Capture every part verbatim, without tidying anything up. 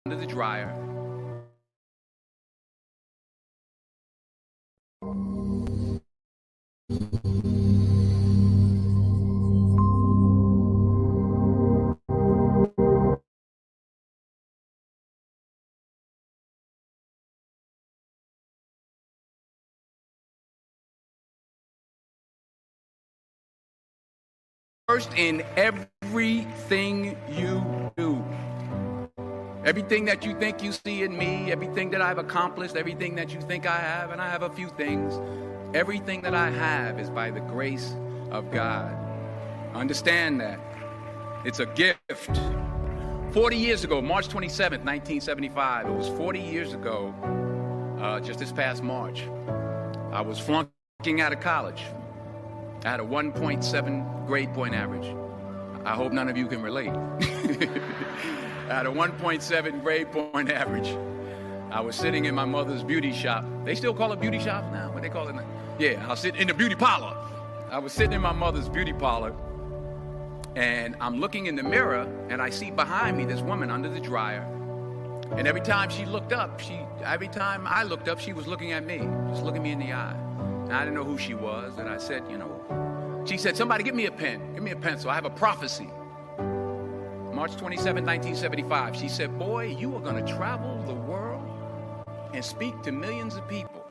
under the dryer. First in everything you do. Everything that you think you see in me, everything that I've accomplished, everything that you think I have, and I have a few things, everything that I have is by the grace of God. Understand that. It's a gift. Forty years ago, March twenty-seventh, nineteen seventy-five, it was forty years ago, uh, just this past March, I was flunking out of college. I had a one point seven grade point average. I hope none of you can relate. I had a one point seven grade point average. I was sitting in my mother's beauty shop. They still call it beauty shops now? What they call it now? Yeah, I was sitting in the beauty parlor. I was sitting in my mother's beauty parlor, and I'm looking in the mirror, and I see behind me this woman under the dryer. And every time she looked up, she every time I looked up, she was looking at me, just looking me in the eye. And I didn't know who she was, and I said, you know, she said, "Somebody give me a pen, give me a pencil. I have a prophecy." March twenty-seventh, nineteen seventy-five, she said, "Boy, you are going to travel the world and speak to millions of people."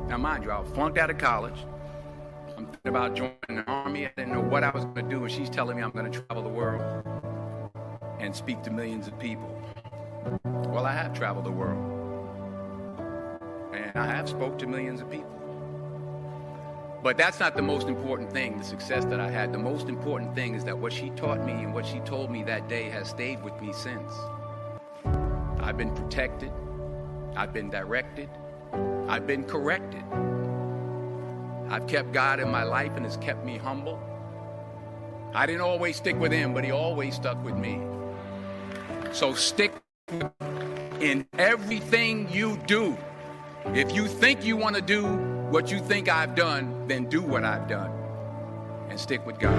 Now, mind you, I was flunked out of college. I'm thinking about joining the army. I didn't know what I was going to do, and she's telling me I'm going to travel the world and speak to millions of people. Well, I have traveled the world, and I have spoke to millions of people. But that's not the most important thing, the success that I had. The most important thing is that what she taught me and what she told me that day has stayed with me since. I've been protected. I've been directed. I've been corrected. I've kept God in my life, and it's kept me humble. I didn't always stick with him, but he always stuck with me. So stick in everything you do. If you think you want to do what you think I've done, then do what I've done and stick with God.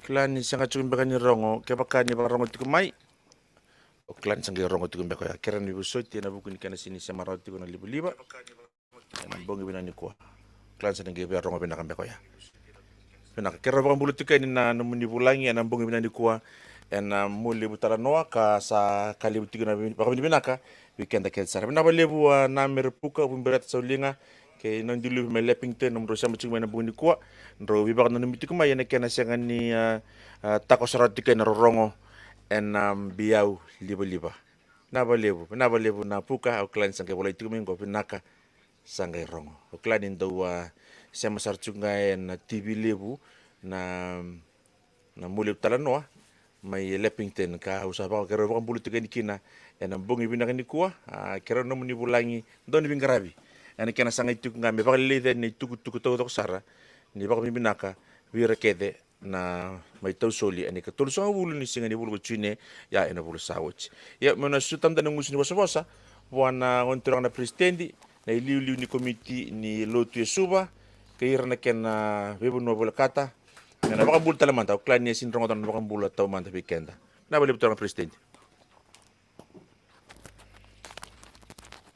Kila ni sega tiko beka ni rogo, kevaka ni vakarogo tiko mai. O kila ni sa qai rogo tiko beka oya. Kerea ni vosoti ena vuku ni kena sega ni sema rawa tiko na livaliva. Ena bogi vinaka nikua. Kila ni sa na qai via rogo vinaka beka oya. Vinaka, kerea vakabula tiko yani na nomuni vulagi ena bogi vinaka nikua. Ena Mualevu Talanoa ka sa ka levu tiko na vi-, vakavinavinaka vei keda kece sara. Vinaka vakalevu, a, Namere Puka, Vubereta Sauliga, kei na Diluvi mai Leppington, nomudrau sema tiko mai ena bogi nikua. Drau veivakananumi tiko mai ena kena sega ni, a, a, takoso rawa tiko ena rorogo ena, a, biau livaliva. Vinaka vakalevu, vinaka vakalevu na Puka, au kila ni sa qai volai tiko mai qo, vinaka, sa qai rogo. Au kila ni dau, a, sema sara tiko ga ena T V levu na, na Mualevu Talanoa mai Leppington, ka au sa vakakerea vakabula tiko yani kina ena bogi vinaka nikua, a, kerea nomuni vulagi, dau ni veiqaravi. Ena kena sagai tiko ga me vakaleleca na itukutuku taucoko sara ni vakavinavinaka vei ira kece na mai tau soli ena ikatolusagavulu ni siga ni vula ko June, ia ena vula sa oti. Ia, meu na susuta mada na gusu ni vosavosa vua na gone turaga na peresitedi, na iliuliu ni komiti ni lotu e Suva, kei ira na kena veivanua volekata. Me na vakabula tale mada, au kila ni a sega ni rogoca na vakabula taumada vei keda. Vinaka vakalevu turaga na peresitedi.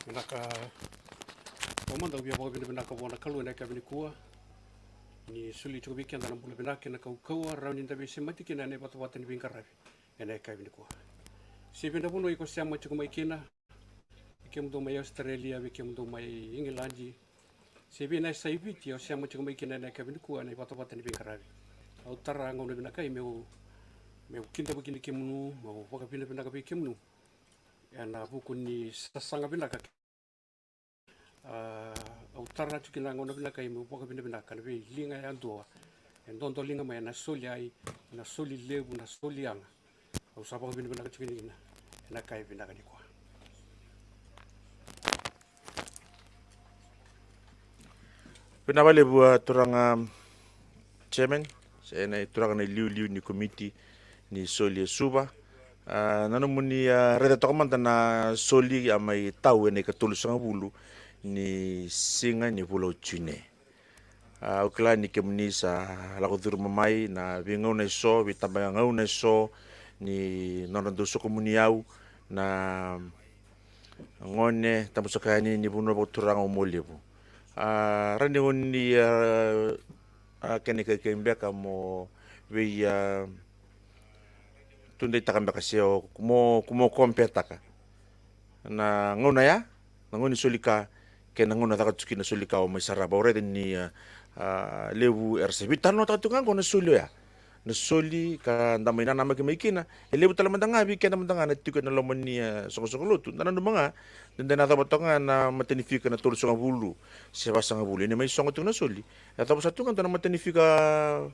Vinaka. Au mada au via vakavinavinaka vua na Kalou ena yakavi nikua ni soli tiko vei keda na bula vinaka kei na kaukauwa rawa ni da veisemati kina ena ivatavata ni veiqaravi ena yakavi nikua. Se vei na vanua iko sema tiko mai kina, vei kemudou mai Australia, vei kemudou mai Igiladi, se vei na yasa i Viti o sema tiko mai kina ena yakavi nikua ena ivatavata ni veiqaravi. Au tara gauna vinaka meu, meu kidavaki ni kemunu, meu vakavinavinaka vei kemunu ena vuku ni sasaga vinaka. A, au tara tiko kina gauna vinaka meu vakavinavinaka na veiliga yadua e dodoliga mai ena soli ai, na soli levu, na soli yaga. Au sa vakavinavinaka tiko kina ena yakavi vinaka nikua. Vinaka vakalevu, a, turaga chairman, se na turaga na iliuliu ni komiti ni soli e Suva. A, na nomuni, a, raica toka mada na soli a mai tau ena ikatolusagavulu ni siga ni vula o June. A, au kila ni kemuni sa lako curuma mai na veigauna eso, veitabagauna eso ni nodra dau sokomuni au na gone tabusaka yani ni vanua vakaturaga o Mualevu. A, rawa ni gone ni, a, a, kena ikaikai beka mo vei, a, tudaitaka beka se o mo, mo kompetaka na gauna ya, na gauna ni soli ka kei na gauna caka tiko kina na soli ka o mai sarava. Au raica ni, a, a, levu era se veitalanoataka tiko ga qo na soli oya. Na soli ka da mai nanamaki mai kina, e levu tale mada ga vei keda mada ga na tiko ena loma ni, a, soqosoqo lotu. Da nanuma ga ni da na yacova toka ga na matanifika na tolusagavulu se vasagavulu, ia ni mai sogo tiko na soli, e yacova sa tu ga dua na matanifika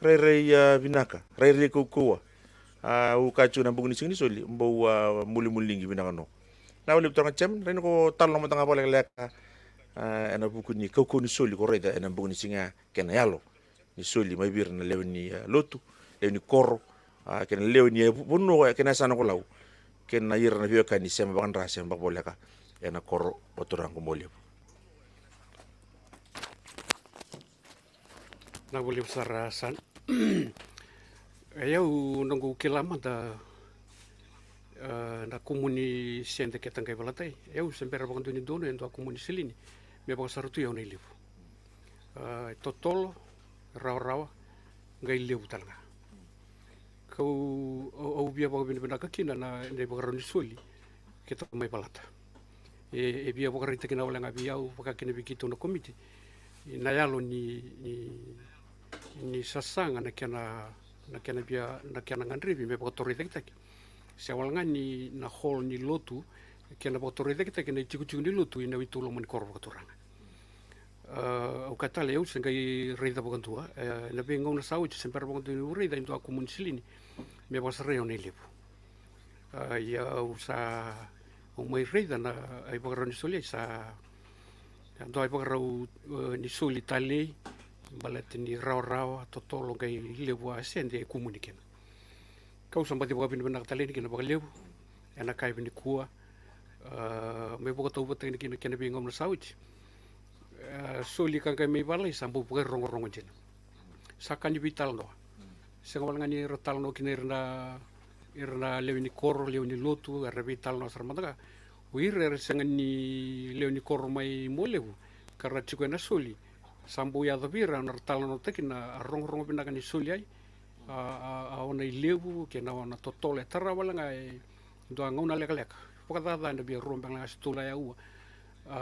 rairai, a, vinaka, rairai kaukauwa. A, au kaya tiko na bogi ni siga ni soli, bau, a, mulimuligi vinaka no. Vinaka vakalevu turaga chairman, rawa ni ko talanoa mada ga vakalekaleka, a, ena vuku ni kaukauwa ni soli ko raica ena bogi ni siga, kei na yalo ni soli mai vei ira na lewe ni, a, lotu, lewe ni koro, a, kei na lewe ni, a, vanua, kei na yasana ko Lau, kei na ira na veiwekani sema vakadra, sema vakavoleka ena koro o turaga ko Mualevu. Vinaka vakalevu sara, a, San. E, au noqu kila mada, a, na kumuni sede keta qai valatai. E, au se bera vakadua ni donu e dua kumuni silini me vakasara tu i au na ilevu. A, e totolo, rawarawa, qai levu tale ga. Kau, au, au via vakavinavinaka kina na, na ivakarau ni soli keta mai valata. E, e via vakaraitaki na wale ga vei au, vaka kina vei keitou na komiti, na yalo ni, ni, ni sasaga na kena, na kena via, na kena gadrevi me vakatorocaketaki. Se wale ga ni na hall ni lotu, kena vakatorocaketaki na itikotiko ni lotu ina itou loma ni koro vakaturaga. A, au kaya tale, au se qai raica vakadua, e, na veigauna sa oti se bera vakadua niu raica e dua kumuni silini me vakasarai au na ilevu. A, ia au sa, au mai raica na ivakarau ni soli, sa dua ivakarau, e, ni soli talei, baleta ni rawarawa, totolo, qai levu a sede e kumuni kina. Kau sa baci vakavinavinaka tale yani kina vakalevu ena yakavi nikua. A, me vakatauvatani kina kena veigauna sa oti. A, soli ka qai mai valai sa bau vakarogorogo dina. sa ka ni veitalanoa. Sega wale ga ni ra talanoa kina ira na, ira na lewe ni koro, lewe ni lotu, era veitalanoa sara mada ga. O ira era sega ni lewe ni koro mai Mualevu ka ra tiko ena soli, sa bau yaco vei ira na ra talanoataki na rogorogo vinaka ni soli ai, a, a, a ona ilevu kei na ona totolo e tara wale ga e dua gauna lekaleka. Vakacaca ena via rua beka ga se tolu e aua a,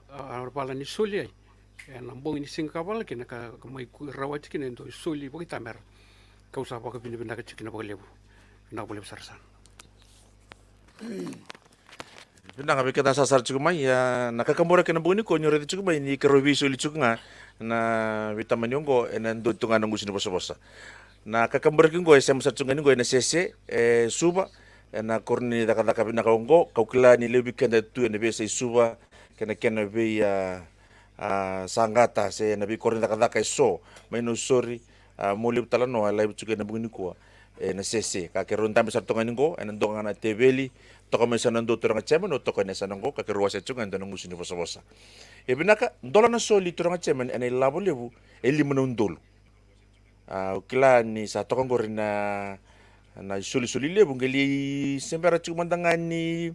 a, a vala ni soli ai. Ena bogi ni siga ka vala kina ka, ka mai ku- rawati kina e dua soli vakaitamera. Kau sa vakavinavinaka tiko kina vakalevu. Vinaka vakalevu sara sa. Vinaka vei keda sasara tiko mai, a, na kakaburaki ena bogi ni ko ni raica tiko mai ni keirau veisoli tiko ga na veitamani oqo ena dua tu ga na gusu ni vosavosa. Na kakaburaki oqo e sema sara tiko ga ni oqo ena sese e Suva, ena koro ni cakacaka vinaka oqo, kau kila ni levu vei keda tu ena veiyasai Suva kei na kena vei a, a, saqata se na veikoro ni cakacaka e so mai Nausori, a, Mualevu, Talanoa, e laivi tiko ena bogi ni kua ena sese. Ka keirau dabe sara toka ga ni oqo ena dua ga na teveli, toka mai sa na dua turaga chairman, au toka ena yasana oqo ka keirau wasea tiko ga e dua na gusu ni vosavosa. E vinaka, dola na soli turaga chairman ena ilavo levu e lima na udolu. A, au kila ni sa toka oqori na, na isolisoli levu qai lai sebera tiko mada ga ni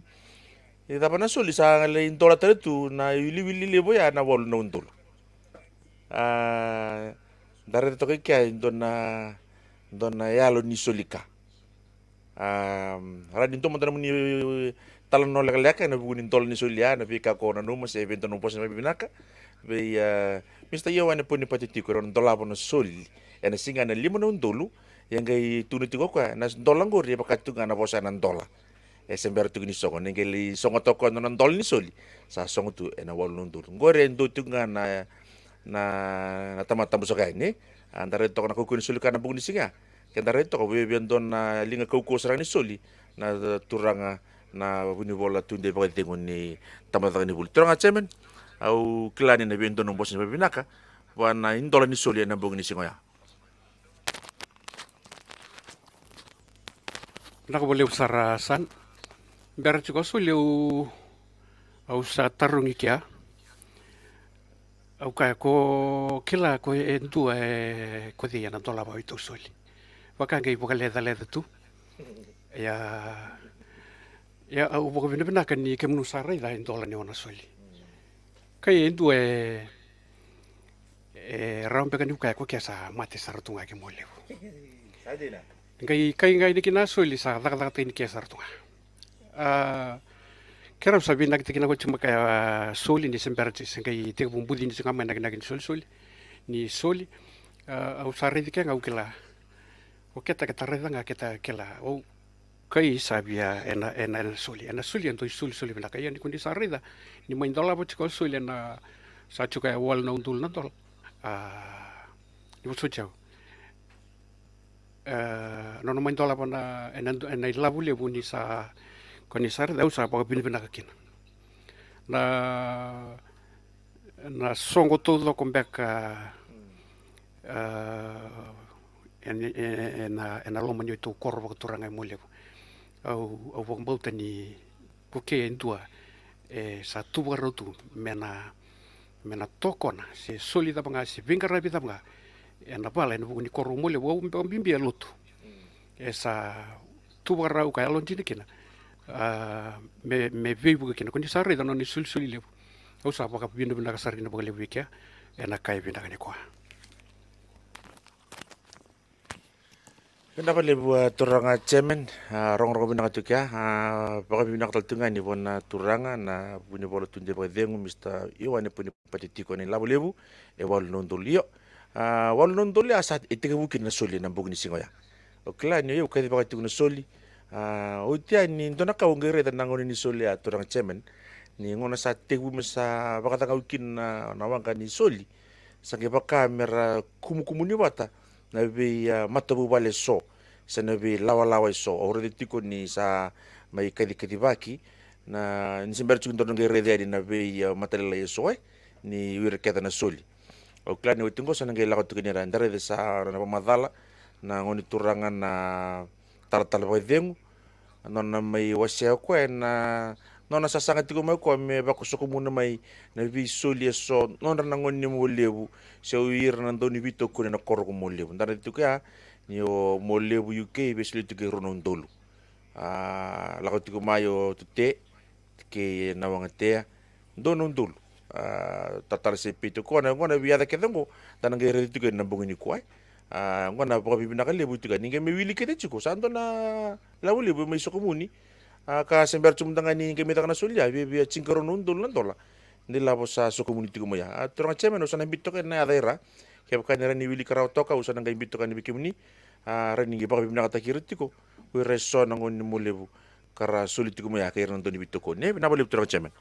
cava na soli sa lai dola tale tu na iwiliwili levu ya na walu na udolu. A, da raica toka i kea e dua na, dua na yalo ni soli ka. A, rawa ni dua mada na nomuni talanoa lekaleka ena vuku ni dola ni soli ya, na veika ko nanuma se vei dua na vosa na vinaka vei, a, Mr Ioane Ponipati tiko, e rawa ni dolava na soli ena siga na lima na udolu. Ia qai tukuna tiko o koya na dola oqori e vaka tiko ga na vosa ena dola. E se bera tiko ni sogo, ni qai lai sogo toka o koya na dola ni soli, sa sogo tu ena walu na udolu. Oqori e dua tiko ga na, na, na tamata tabu saka yani. A, da raica toka na kaukauwa ni soli ka na bogi ni siga. Ke da raica toka vei, vei dua na liga kaukauwa sara ni soli na turaga na Vunivola Tudei Vakacegu ni Tabacakacaka ni Vuli. Turaga chairman, au kila ni na vei dua na bosi ni vavinaka vua na idola ni soli ena bogi ni siga oya. Vinaka vakalevu sara San. Bera tiko a soli au, au sa tarogi kea. Au kaya ko kila ko e dua e ko cei ena dolava o itou soli. Vaka qai vakalecaleca tu. Ia, ia au vakavinavinaka ni kemunu sa raica e dola ni nona soli. Kai e dua e, e rawa beka niu kaya ko kea sa mate sara tu ga ke Mualevu. Sa dina. Qai kai ga yani kina a soli sa cakacakataki ni kea sara tu ga. A, keirau sa vinakitaki na koti maka a soli ni se bera ti se qai tekivu bucini se ga mai nakinaki ni solisoli. Ni soli. A, au sa raici kea ga au kila. O keta keta raica ga keta kila. Au kai sa via ena, ena, ena soli. Ena soli e dua isolisoli vinaka ia ni ko ni sa raica. Ni mai dolava tiko a soli ena sa tiko e walu na udolu na dola. A, ni vosoti au. E, nona mai dolava na, ena, ena ilavo levu ni sa, ko ni sa raica au sa vakavinavinaka kina. Na, na soqo taucoko beka, e, ena, ena, ena loma ni oitou koro vakaturaga e Mualevu. Au, au vakabauta ni ko kea e dua e sa tu vakarau tu me na, me na tokona se soli cava ga se veiqaravi cava ga ena vala ena vuku ni koro Mualevu au beka bibi e lotu. E sa tu vakarau ka yalodina kina, a, me, me veivuke kina ko ni sa raica na nona isolisoli levu. Au sa vakavinavinaka sara kina vakalevu vei kea ena ka e vinaka ni koya. Vinaka vakalevu a turaga chairman, a, rogorogo vinaka tu kea, a, vakavinavinaka tale tu ga ni vua na turaga na Vunivola Tudei Vakacegu, Mr Ioane Ponipati tiko ena ilavo levu e walu na udolu io. A, walu na udolu ya sa e tekivu kina na soli ena bogi ni siga oya. O kila ni o yau kacivaka tiko na soli. A, oti ya ni dua na ka au qai raica na gauna ni soli a turaga chairman. Ni gauna sa tekivu me sa vakacagau kina na, na waqa ni soli. Sa qai vaka me ra kumukumuni vata na vei, a, matavuvale eso se na vei lawalawa eso. Au raica tiko ni sa mai kacikacivaki na, ni se bera tiko ni dodonu qai raica yani na vei, a, matalailai eso, e, ni o ira kece na soli. Au kila ni oti qo sa na qai lako tiko ni ra da raica sa na vakamacala na gone turaga na Talatala Vakacegu. Nona mai wasea o koya ena nona sasaga tiko mai o koya me vakasokomuna mai na veisoli eso nodra na gone ni Mualevu, se o ira na dau ni veitokoni ena koro ko Mualevu. Da na tiko ya ni o Mualevu U K veisoli tiko e rua na udolu. A, lako tiko mai o Tute kei Nauagatea, dua na udolu. A, tatala se pei tiko o koya na, o koya na veiyaca kece oqo da na qai raica tiko ena bogi nikua. A, o koya na vakavinavinaka levu tiko ni qai mai wili kece tiko, sa dua na lavo levu mai sokomuni. A, ka se bera tu mada ga ni qai mai caka na soli ya, via, via tinikarua na udolu na dola. Ni lavo sa sokomuni tiko mai ya. A, turaga chairman, au sa na biuta toka na yaca i ra. Kevaka ni rawa ni wilika rawa toka, au sa na qai biuta toka yani vei kemuni. A, rawa ni qai vakavinavinakataki ira tiko o ira eso na gone ni Mualevu ka ra soli tiko mai ya kei ira na dau ni veitokoni. E, vinaka vakalevu turaga chairman.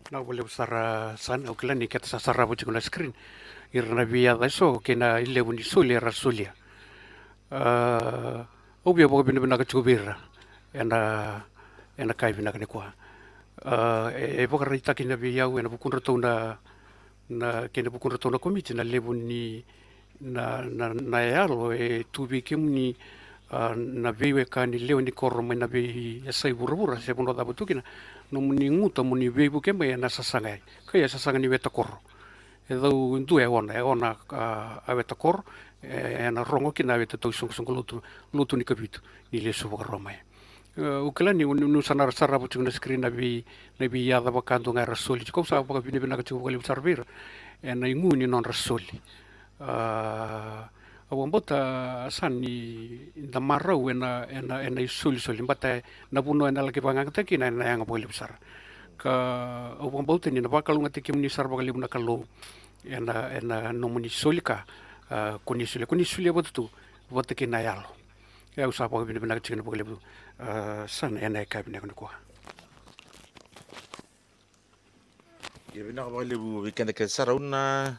Vinaka vakalevu sara, San, au kila ni keda sa sarava tiko na screen. Ira na veiyaca eso kei na ilevu ni soli era solia. A, au via vakavinavinaka tiko vei ira ena, ena ka e vinaka nikua. A, e, e vakaraitaki na vei au ena vukudratou na, na, kei na vukudratou na komiti na levu ni na, na, na yalo e tu vei kemuni, a, na veiwekani lewe ni koro mai na veiyasai vuravura se vanua cava tu kina, nomuni guta moni veivuke mai ena sasaga ya. Ka ya sasaga ni wetakoro. E cau dua e ona, e ona, a, a wetakoro, e, ena rogo kina a weta tau isoqosoqo lotu, lotu ni Kavitu, ni lesu vakarua mai. E, au kila ni, ni, niu sa na sarava tiko na screen na vei, na veiyaca vakadua ga era soli tiko, au sa vakavinavinaka tiko vakalevu sara vei ira ena igu ni nodra soli. A, au vakabauta, San, ni da marau ena, ena, ena isolisoli, baleta na vanua ena laki vakayagataki kina ena yaga vakalevu sara. Ka au vakabauta ni na vakalougatataki kemuni sara vakalevu na Kalou ena, ena nomuni soli ka, a, ko ni solia, ko ni solia vata tu vata kei na yalo. E, au sa vakavinavinaka tiko vakalevu, a, San, ena yakavi vinaka nikua. Ia, vinaka vakalevu vei keda kece sara. Au na,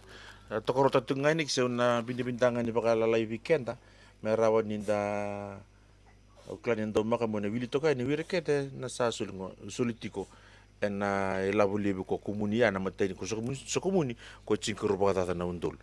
e, tokaruataka tiko ga yani, ke se au na vidavidaka ga yani vakalalai vei keda me rawa ni da, au kila ni da daumaka mo na wili toka yani o ira kece na sa soli, soli tiko ena ilavo levu ko Kumuni ya, na imatai ni ko Sokomuni, Sokomuni, ko tinikarua vakacaca na udolu.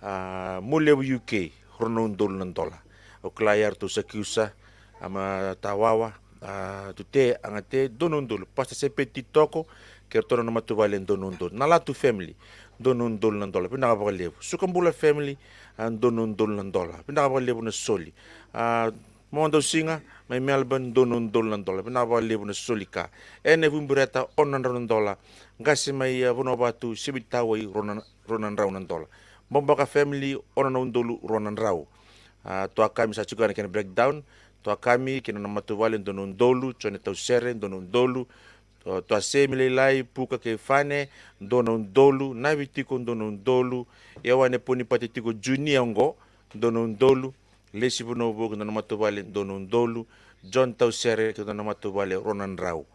A, Mualevu U K, rua na udolu na dola. Au kila ya ratou Sakiusa, a, Matawawa, a, Tute, Agate, dua na udolu. Pastor Sepeti Toko kei ratou na matavuvale, dua na udolu. Nalatu family, dua na udolu na dola. Vinaka vakalevu. Sukabula family, a, dua na udolu na dola. Vinaka vakalevu na soli. A, Momo Dausiga mai Melbourne, dua na udolu na dola. Vinaka vakalevu na soli ka. Ena Vubureta, ono na drau na dola. Qase mai, a, Vanuavatu, Sivitawai, rua na, rua na drau na dola. Bobaka family, ono na udolu rua na drau. A, Tuakami sa tiko ena kena breakdown. Tuakami kei na nona matavuvale, dua na udolu. Jone Tausere, dua na udolu. Tua, Tuasemi Lailai, Puka kei Fane, dua na udolu. Navitiko, dua na udolu. Yoane Ponipati tiko Junior oqo, dua na udolu. Lesi Vanua Vou kei na nona matavuvale, dua na udolu. John Tausere kei na nona matavuvale, rua na drau.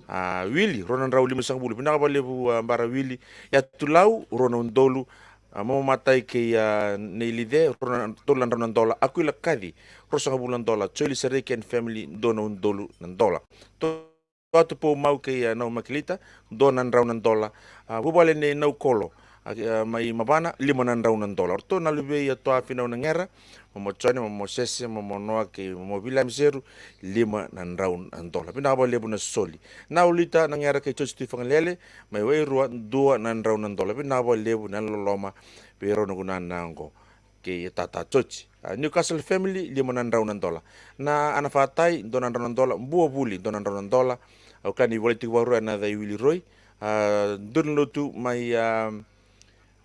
A, Wili, rua na drau limasagavulu. Vinaka vakalevu, a, Bara Wili. Yatu Lau, rua na udolu. A, Momo Matai kei, a, Neilice, rua na, tolu na drau na dola. Akuila Kaci, ruasagavulu na dola. Joeli Sereki and family, dua na udolu na dola. To- Tuatupou Mau kei, a, Nau Makilita, dua na drau na dola. A, vuvale nei Naukolo, a, a, mai Mavana, lima na drau na dola. O ratou na luvei, a, Tua Finau Nagera, Momo Jone, Momo Sese, Momo Noa kei Momo Viliami Seru, lima na drau na dola. Vinaka vakalevu na soli. Nau Lita Nagera kei Joji Tuifagalele mai Wairua, dua na drau na dola. Vinaka vakalevu na loloma vei rau na kunana oqo kei Tata Joji. A, Newcastle family, lima na drau na dola. Na Anafatai, dua na drau na dola. Buavuli, dua na drau na dola. Au kila ni volai tiko vakarua ena yaca i Wili Roi. A, dua na lotu mai, a,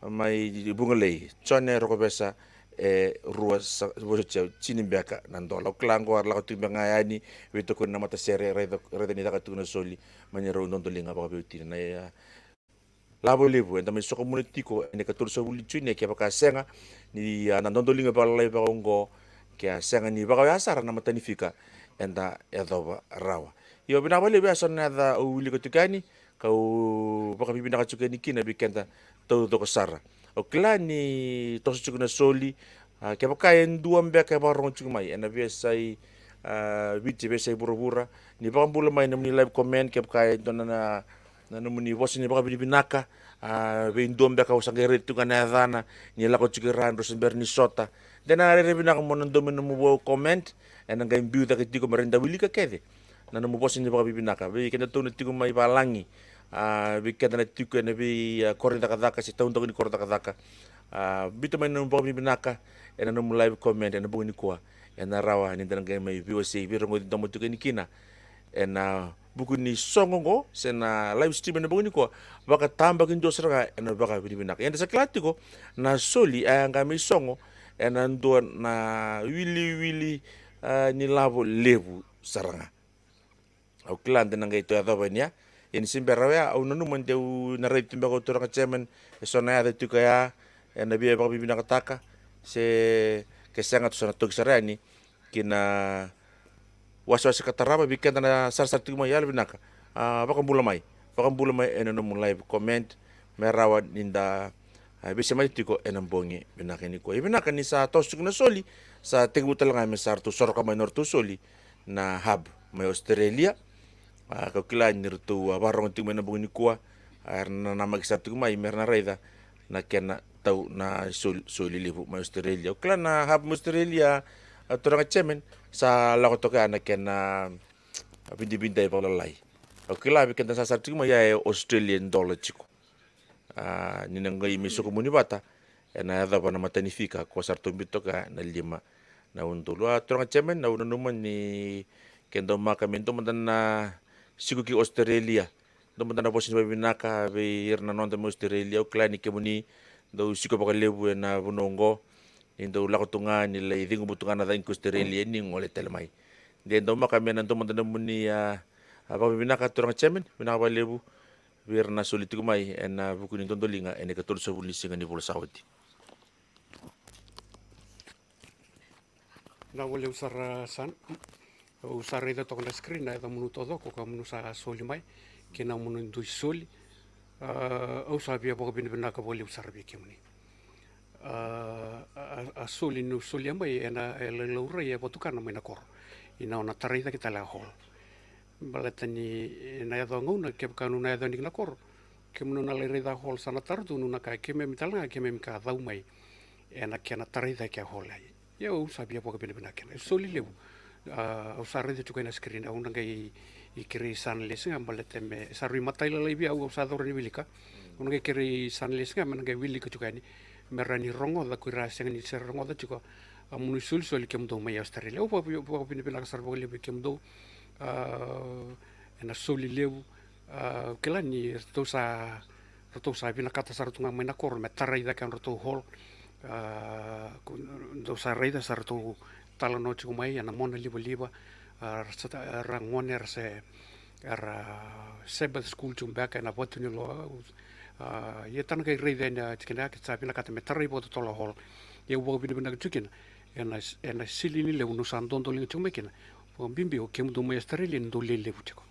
mai Vugalei, Jone Rokovesa, e rua sa, rua sa tini beka na dola. Au kila oqo era lako tiko beka ga yani, veitokoni na matasere, raica, raica ni caka tiko na soli, mani rau dodoliga vakaveiwatini na, e, lavo levu eda mai sokomuna tiko ena ikatolusagavulu ni June, kevaka sega ni, a, na dodoliga vakalalai vaka oqo, ke a sega ni vakaoya sara na matanifika, eda yacova rawa. Io, vinaka vakalevu, ya sa na yaca au wilika tiko yani, kau vakavinavinaka tiko yani kina vei keda taucoko sara. Au kila ni toso tiko na soli, a, kevaka e dua beka e vakarogo tiko mai ena veiyasai, a, Viti, veiyasai vuravura, ni vakabula mai na nomuni live comment, kevaka e dua na, na nomuni vosa ni vakavinavinaka, a, vei dua beka au sa qai raica tiko ga na yacana, ni lako tiko i ra, drau se bera ni sota, De na rairai vinaka mo na dua mai nomu vou comment, ena qai biu cake tiko me rawa ni da wilika kece na nomu vosa ni vakavinavinaka. Vei keda tou na tiko mai valagi, a, vei keda na tiko ena vei, a, koro ni cakacaka se taudaku ni koro cakacaka. A, biuta mai na nomu vakavinavinaka ena nomu live comment ena bogi nikua. Ena rawa ni da na qai mai veiwasei, veirogoci domo tiko yani kina ena vuku ni soqo oqo se na live stream ena bogi nikua, vakatabakidua sara ga ena vakavinavinaka. Ia da sa kila tiko na soli a yaga me isogo ena dua na wiliwili, a, ni lavo levu sara ga. Au kila de na qai tou yacova yani ya. Ia ni se bera oya, au nanuma de au na raici tu beka o turaga chairman eso na yaca tiko ya, ena via vakavinavinakataka, se ke sega tou sa na toki sara yani ki na wasewase ka tarava. Vei keda na sarasara tiko mai, yalovinaka, a, vakabula mai, vakabula mai ena nomu live comment me rawa ni da, a, veisemati tiko ena bogi vinaka nikua. Ia vinaka ni sa toso tiko na soli, sa tekivu tale ga me sa ratou soroka mai na ratou soli na hub mai Australia. A, kau kila ni ratou a vakarogo tiko mai na bogi nikua, a, era na namaki sara tiko mai me ra na raica na kena tau na soli, soli levu mai Australia. Au kila na hub mai Australia, a, turaga chairman, sa lako toka ya na kena, a, vidavidai vakalalai. Au kila vei keda sa sara tiko mai ya e Australian dollar tiko. A, ni na qai mai sokumuni vata ena yacova na matanifika ko sa ratou biuta toka na lima na udolu. A, turaga chairman, au nanuma ni ke daumaka me dua mada na siko ki Australia, dua mada na vosa ni vakavinaka vei ira na noda mai Australia. Au kila ni kemuni dau siko vakalevu ena vanua oqo, ni dau lako tu ga ni lai cegu tu ga na cagi ki Australia ni gole tale mai. De daumaka me na dua mada na nomuni, a, a, vakavinavinaka turaga chairman, vinaka vakalevu vei ira na soli tiko mai ena vuku ni dodoliga ena ikatolusagavulu ni siga ni vula sa oti. Vinaka vakalevu sara, a, San. Au sa raica toka na screen na yacamunu taucoko ka munu sa soli mai kei na munu dui soli. A, au sa via vakavinavinaka vakalevu sara vei kemuni. A, a, a soli niu solia mai ena, e laurai e vatukana mai na koro, ina nona tarai cake tale a hall. Baleta ni, e, na yaco a gauna, kevaka niu na yaco yani ki na koro, kemunu na lai raica a hall, sa na tara tu niu na kaya, keimami tale ga, keimami ka cau mai ena kena tarai cake a hall. Ia au sa via vakavinavinaka kina. E soli levu. A, au sa raica tiko ena screen, au na qai kerei sa na lesi ga baleta me sa rui matailalai vei au, au sa cau rawa ni wilika. Au na qai kerei sa na lesi ga me na qai wilika tiko yani, me rawa ni rogoca ko ira sega ni se rogoca tiko a munu isolisoli kemudou mai Australia. Au vaka, vakavinavinaka sara vakalevu vei kemudou, a, ena soli levu. A, kila ni ratou sa, ratou sa vinakata sara tu ga mai na koro me tarai cake a nodratou hall. A, ko, dou sa raica sa ratou talanoa tiko mai ena mona livaliva. A, ra sa, ra gone, ra se, era Sabbath school tiko beka ena vatu ni loa. A, ia tou na qai raica yani tikina ya, ke sa vinakata me tarai vakatotolo a hall. Ia au vakavinavinaka tiko kina ena, ena sili ni levu niu sa dodoliga tiko mai kina. Vakabibi o kemudou mai Australia ni dou lewe levu tiko.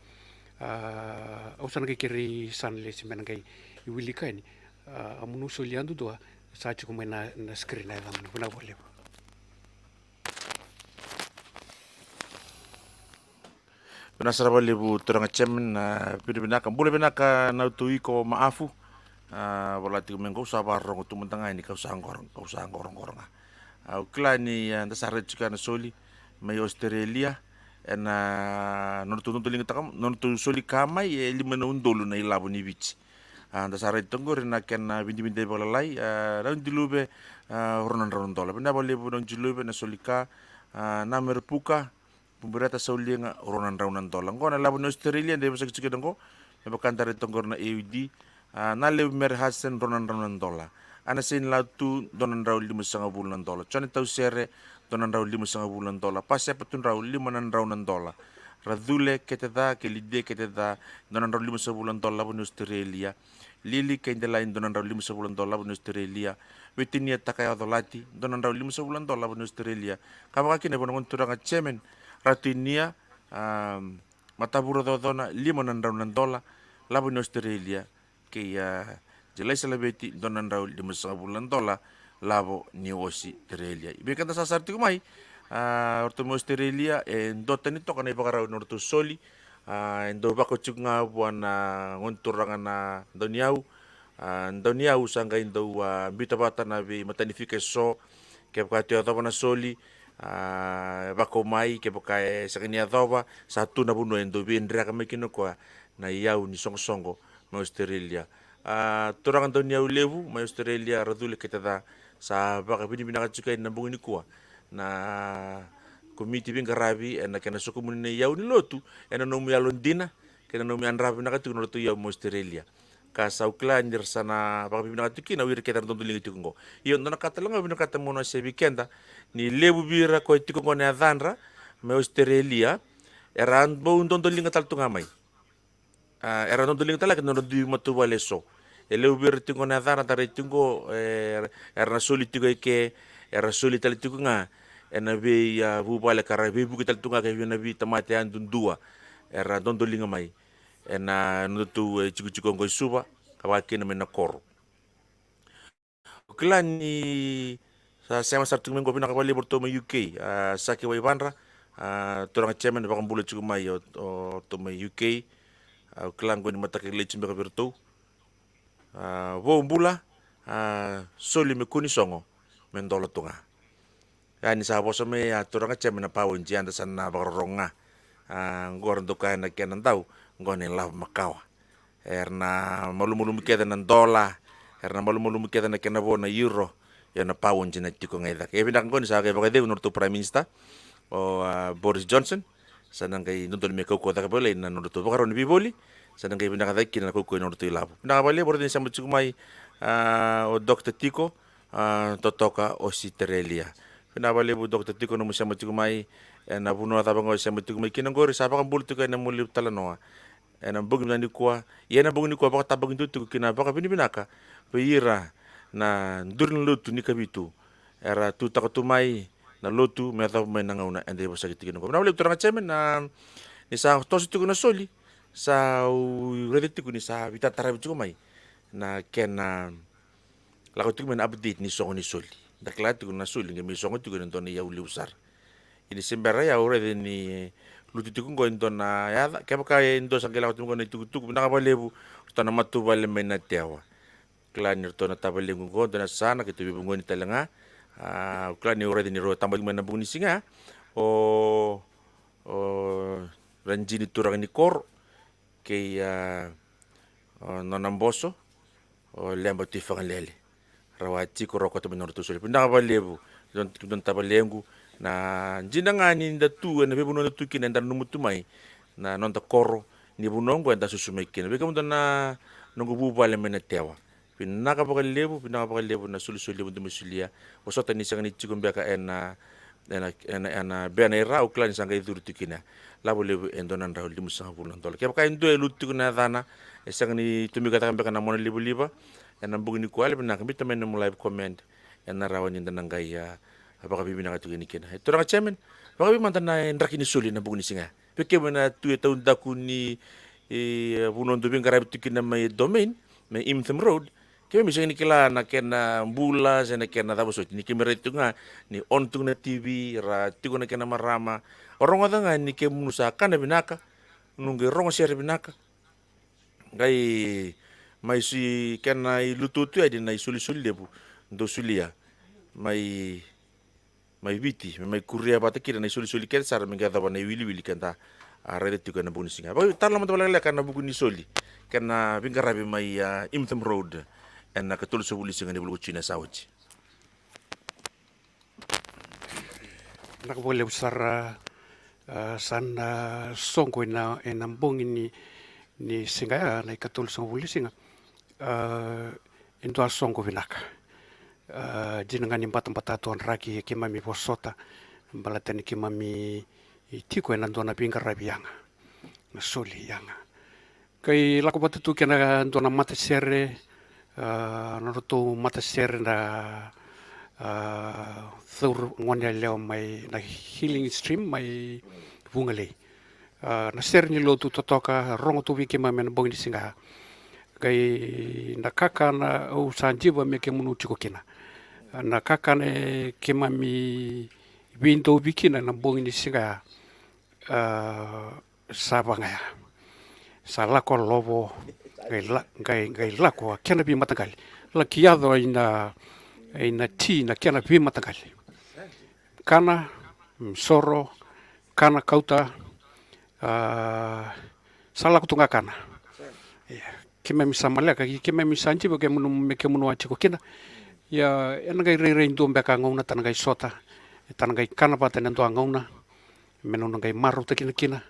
A, au sa na qai kerei sa na lesi me na qai wilika yani. A, a munu soli yadudua sa tiko mai na, na screen na yacamunu. Vinaka vakalevu. Vinaka sara vakalevu turaga chairman, a, vinavinaka, bula vinaka na utu iko Maafu. A, vola tiko me qo au sa vakarorogo tu mada ga yani kau sa qoro, kau sa qoroqoro ga. A, au kila ni, a, da sa raica tiko na soli mai Australia, ena nodratou dodoligataka, nodratou soli ka mai e lima na udolu na ilavo ni Viti. A, da sa raica toka qori na kena vidavidai vakalalai, a, Naudiluve, a, rua na drau na dola. Vinaka vakalevu Naudiluve na soli ka, a, Namere Puka, Bubureta Sauliga, rua na drau na dola. Qo na ilavo ni Australia, da vosaki tiko kina qo, me vaka da raica toka qori na A U D, a, Nalevu Mere Hudson, rua na drau na dola. Ana Seinilatu, dua na drau limasagavulu na dola. Jone Tausere, dua na drau limasagavulu na dola. Pasepa Tudrau, lima na drau na dola. Racule Keteca kei Lidie Keteca, dua na drau limasagavulu na dola, lavo ni Australia. Lili kei Delai, dua na drau limasagavulu na dola, lavo ni Australia. Vitinia Takayawa Colati, dua na drau limasagavulu na dola, lavo ni Australia. Ka vaka kina vua na gone turaga chairman, Ratu Inia, a, Matavura Cocona, lima na drau na dola, lavo ni Australia. Kei, a, Jelai Salaveti, dua na drau limasagavulu na dola, lavo ni Australia. Vei keda sa sara tiko mai, a, o ratou mai Australia, e duatani toka na ivakarau ni nodratou soli, a, e dau vakau tiko ga vua na gone turaga na Dauniyau, a, Dauniyau sa qai dau, a, biuta vata na veimatanifika eso, Kevaka e tu e yacova na soli, a, vakau mai, kevaka e sega ni yacova, sa tu na vanua e dau veidreka mai kina o koya na iyau ni soqosoqo mai Australia. A, turaga dau ni yau levu mai Australia, Racule Ketaca, sa vakavinavinaka tiko yani na bogi nikua na komiti veiqaravi ena kena sokomuni na iyau ni lotu ena nomu yalodina kei na nomu yadrava vinaka tiko na nodratou iyau mai Australia. Ka sa au kila ni ra sa na vakavinavinaka tiko kina o ira kece era dodoliga tiko oqo. Io, dua na ka tale ga au vinakata meu na wasea vei keda, ni levu vei ira ko e tiko oqo na yacadra mai Australia, era bau dodoliga tale tu ga mai. A, era dodoliga tale ga kei na nodra dui matavuvale eso. E levu vei ira tiko oqo na yacadra, da rai tiko oqo, e, era na soli tiko eke, era soli tale tiko ga ena vei, a, vuvale ka ra veivuke tale tu ga kei na veitamata yadudua era dodoliga mai ena nodatou, e, tikotiko oqo i Suva, ka vaka kina mai na koro. Au kila ni sa sema sara tiko mai oqo, vinaka vakalevu vei ratou mai U K, a, Saki Waivadra, a, turaga chairman, vakabula tiko mai o, o ratou mai U K. Au kila oqo ni mataka lailai tiko beka vei ratou. A, vou bula, a, soli me kua ni sogo, me dola tu ga. Ia ni sa vosa mai a turaga chairman na Paoji, eda sa na vakarorogo ga. A, oqo ra dau kaya na kena dau, oqo na ilavo makawa. Era na malumalumu kece na dola, era na malumalumu kece na kena vo na euro, ia na Paoji na tiko ga i cake. E vinaka oqo ni sa qai vakacegu na nodratou Prime Minister, o, a, Boris Johnson, sa na qai dodonu me kaukauwa cake vakalailai na nodratou vakarau ni veivoli, sa na qai vinaka cake kina na kaukauwa ni nodratou ilavo. Vinaka vakalevu o raica ni sema tiko mai, a, o Doctor Tiko, a, totoka Ositerelia. Vinaka vakalevu Doctor Tiko nomu sema tiko mai, ena vanua cava ga o sema tiko mai kina oqori, sa vakabula tiko ena nomu levu talanoa ena bogi vinaka nikua, ia ena bogi nikua vakatabakidua tiko kina vakavinavinaka vei ira na duru ni lotu ni Kavitu era tutaka tu mai na lotu me yacova mai na gauna eda ivosaki tiko kina oqo. Vinaka vakalevu turaga chairman, na, ni sa toso tiko na soli, sa au raica tiko ni sa veitataravi tiko mai na kena lako tiko mai na update ni sogo ni soli. Da kila tiko na soli qai mai sogo tiko ena dua na iyau levu sara. Ia ni se bera ya au raica ni lutu tiko oqo e dua na yaca, kevaka e dua sa qai lako tiko oqo na itukutuku, vinaka vakalevu ratou na matavuvale mai Natewa. Kila ni ratou na tavalequ oqo, dua na yasana keitou veivugoni tale ga. A, au kila ni au raica ni rau tabaki mai na bogi ni siga ya o, o Rajini, turaga ni koro, kei, a, o nona boso, o Leba Tui Fagalele. Rau a tiko, rau kauta mai na nodratou soli. Vinaka vakalevu, dua na tavalequ, na dina ga ni da tu ena veivanua da tu kina, eda nanuma tu mai na noda koro ni vanua oqo eda susu mai kina. Vei kemudou na noqu vuvale mai Natewa, vinaka vakalevu, vinaka vakalevu na solisoli levu dou mai solia. Vosota ni sega ni tiko beka ena, ena, ena, ena bena i ra, au kila ni sa qai curu tiko kina. Lavo levu e dua na drau limasagavulu na dola. Kevaka e dua e lutu tiko na yacana, e sega ni tomika cake beka na monalivaliva ena bogi nikua, yalovinaka biuta mai nomu live comment, ena rawa ni da na qai, a, vakavinavinaka tiko yani kina. E turaga chairman, vakaevei mada na draki ni soli ena bogi ni siga ya? Vei kemuni na tu e taudaku ni, e, vanua dou veiqaravi tu kina mai Domain, mai Imtham Road, keimami sega ni kila na kena bula se na kena cava soti. Ni keimami raica tiko ga ni on tiko na T V, ra tiko na kena marama. O rogoca ga ni kemunu sa kana vinaka, nu qai rogo sere vinaka. Qai mai soli kena ilututu yani na isolisoli levu dou solia mai, mai Viti, me mai kuria vata kina na isolisoli kece sara me qai yacova na iwiliwili keda a raica tiko ena bogi ni siga. Vakatalanoa mada vakalekaleka ena vuku ni soli kei na veiqaravi mai, a, Imtham Road ena ikatolusagavulu ni siga ni vula ko June sa oti. Vinaka vakalevu sara, a, sa na soqo ena, ena bogi ni, ni siga ya, na ikatolusagavulu ni siga. A, e dua soqo vinaka. A, dina ga ni batabata tu o draki, keimami vosota baleta ni keimami tiko ena dua na veiqaravi yaga, na soli yaga. Qai lako vata tu kei na dua na matasere, a, nodratou matasere na, a, caur gone yalewa mai na Healing Stream mai Vugalei. A, na sere ni lotu totoka, rogo tu vei keimami ena bogi ni siga. Qai na kakana au sa diva me kemunu tiko kina. A, na kakana e keimami veidauvi kina ena bogi ni siga. A, sa vagaya. Sa lako a lovo, qai la-, qai, qai lako a kena veimataqali. Laki yaco ina, ina ti na kena veimataqali. kana, mm, soro, kana kauta, a, sa lako tu ga kana. Ia, keimami sa maleka, i keimami sa jiva, kemunu, me kemunu a tiko kina. Ia, ena qai rairai dua beka a gauna, ta na qai sota, ta na qai kana vata ena dua a gauna, me nona qai marautakina kina,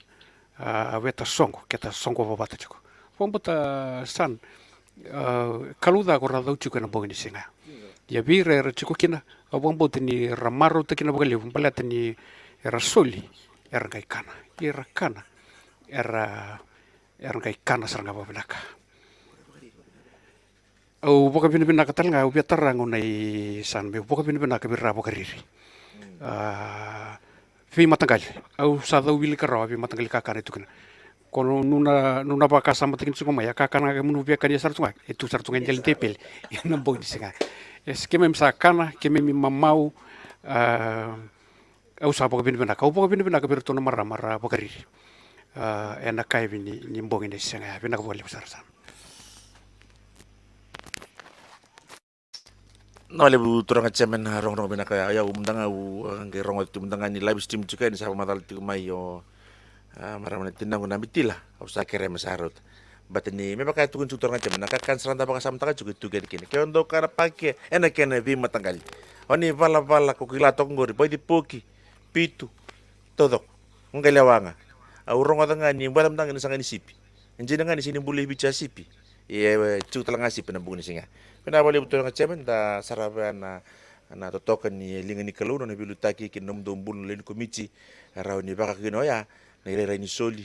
a, veta soqo, keta soqo vavata tiko. Vakabauta san, a, kalouca ko ra cau tiko ena bogi ni siga. Ia vei ira era tiko kina, au vakabauta ni ra marautakina vakalevu, baleta ni era soli, era qai kana. Ia era kana, era, era qai kana sara ga vakavinaka. Au vakavinavinaka tale ga, au via tara gauna i san, meu vakavinavinaka vei ira vakariri. A, veimataqali. Au sa cau wilika rawa veimataqali kakana e tu kina. Ko nu, nuna, nuna vakasamataki tiko mai, a kakana ga kemunu via kania sara tu ga, e tu sara tu ga e dela ni tepeli. Ena bogi ni siga. E, keimami sa kana, keimami mamau, a, au sa vakavinavinaka, au vakavinavinaka vei iratou na marama ra vakariri. A, ena kayavi ni, ni bogi ni siga ya, vinaka vakalevu sara sa. Na levu turaga chairman na rogorogo vinaka ya, ya, au mada ga, au, a, qai rogo tu mada ga ni live stream tiko yani, sa vakamacala tiko mai o, a, marama na tinaqu na Mitila, au sa kerea me sa rauta. But ni me vaka e tukuni tiko turaga chairman, na kakana sara da vakasamataka tiko e tu kina kina. Ke o dau kana pake, ena kena veimataqali. O ni valavala ko kila toka qori, vaici poki, pitu, taucoko. Qai lewa ga. Au rogoca ga ni bula mada ga ni saga ni sipi. E dina ga ni sega ni bula i Viti a sipi. Ia, e, tiko tale ga sipi ena bogi ni siga. Vinaka vakalevu turaga chairman, da sarava na, na totoka ni liga ni Kalou, na nona veiliutaki kei na nomudou bula na lewe ni komiti, e rawa ni vakakina oya na irairai ni soli,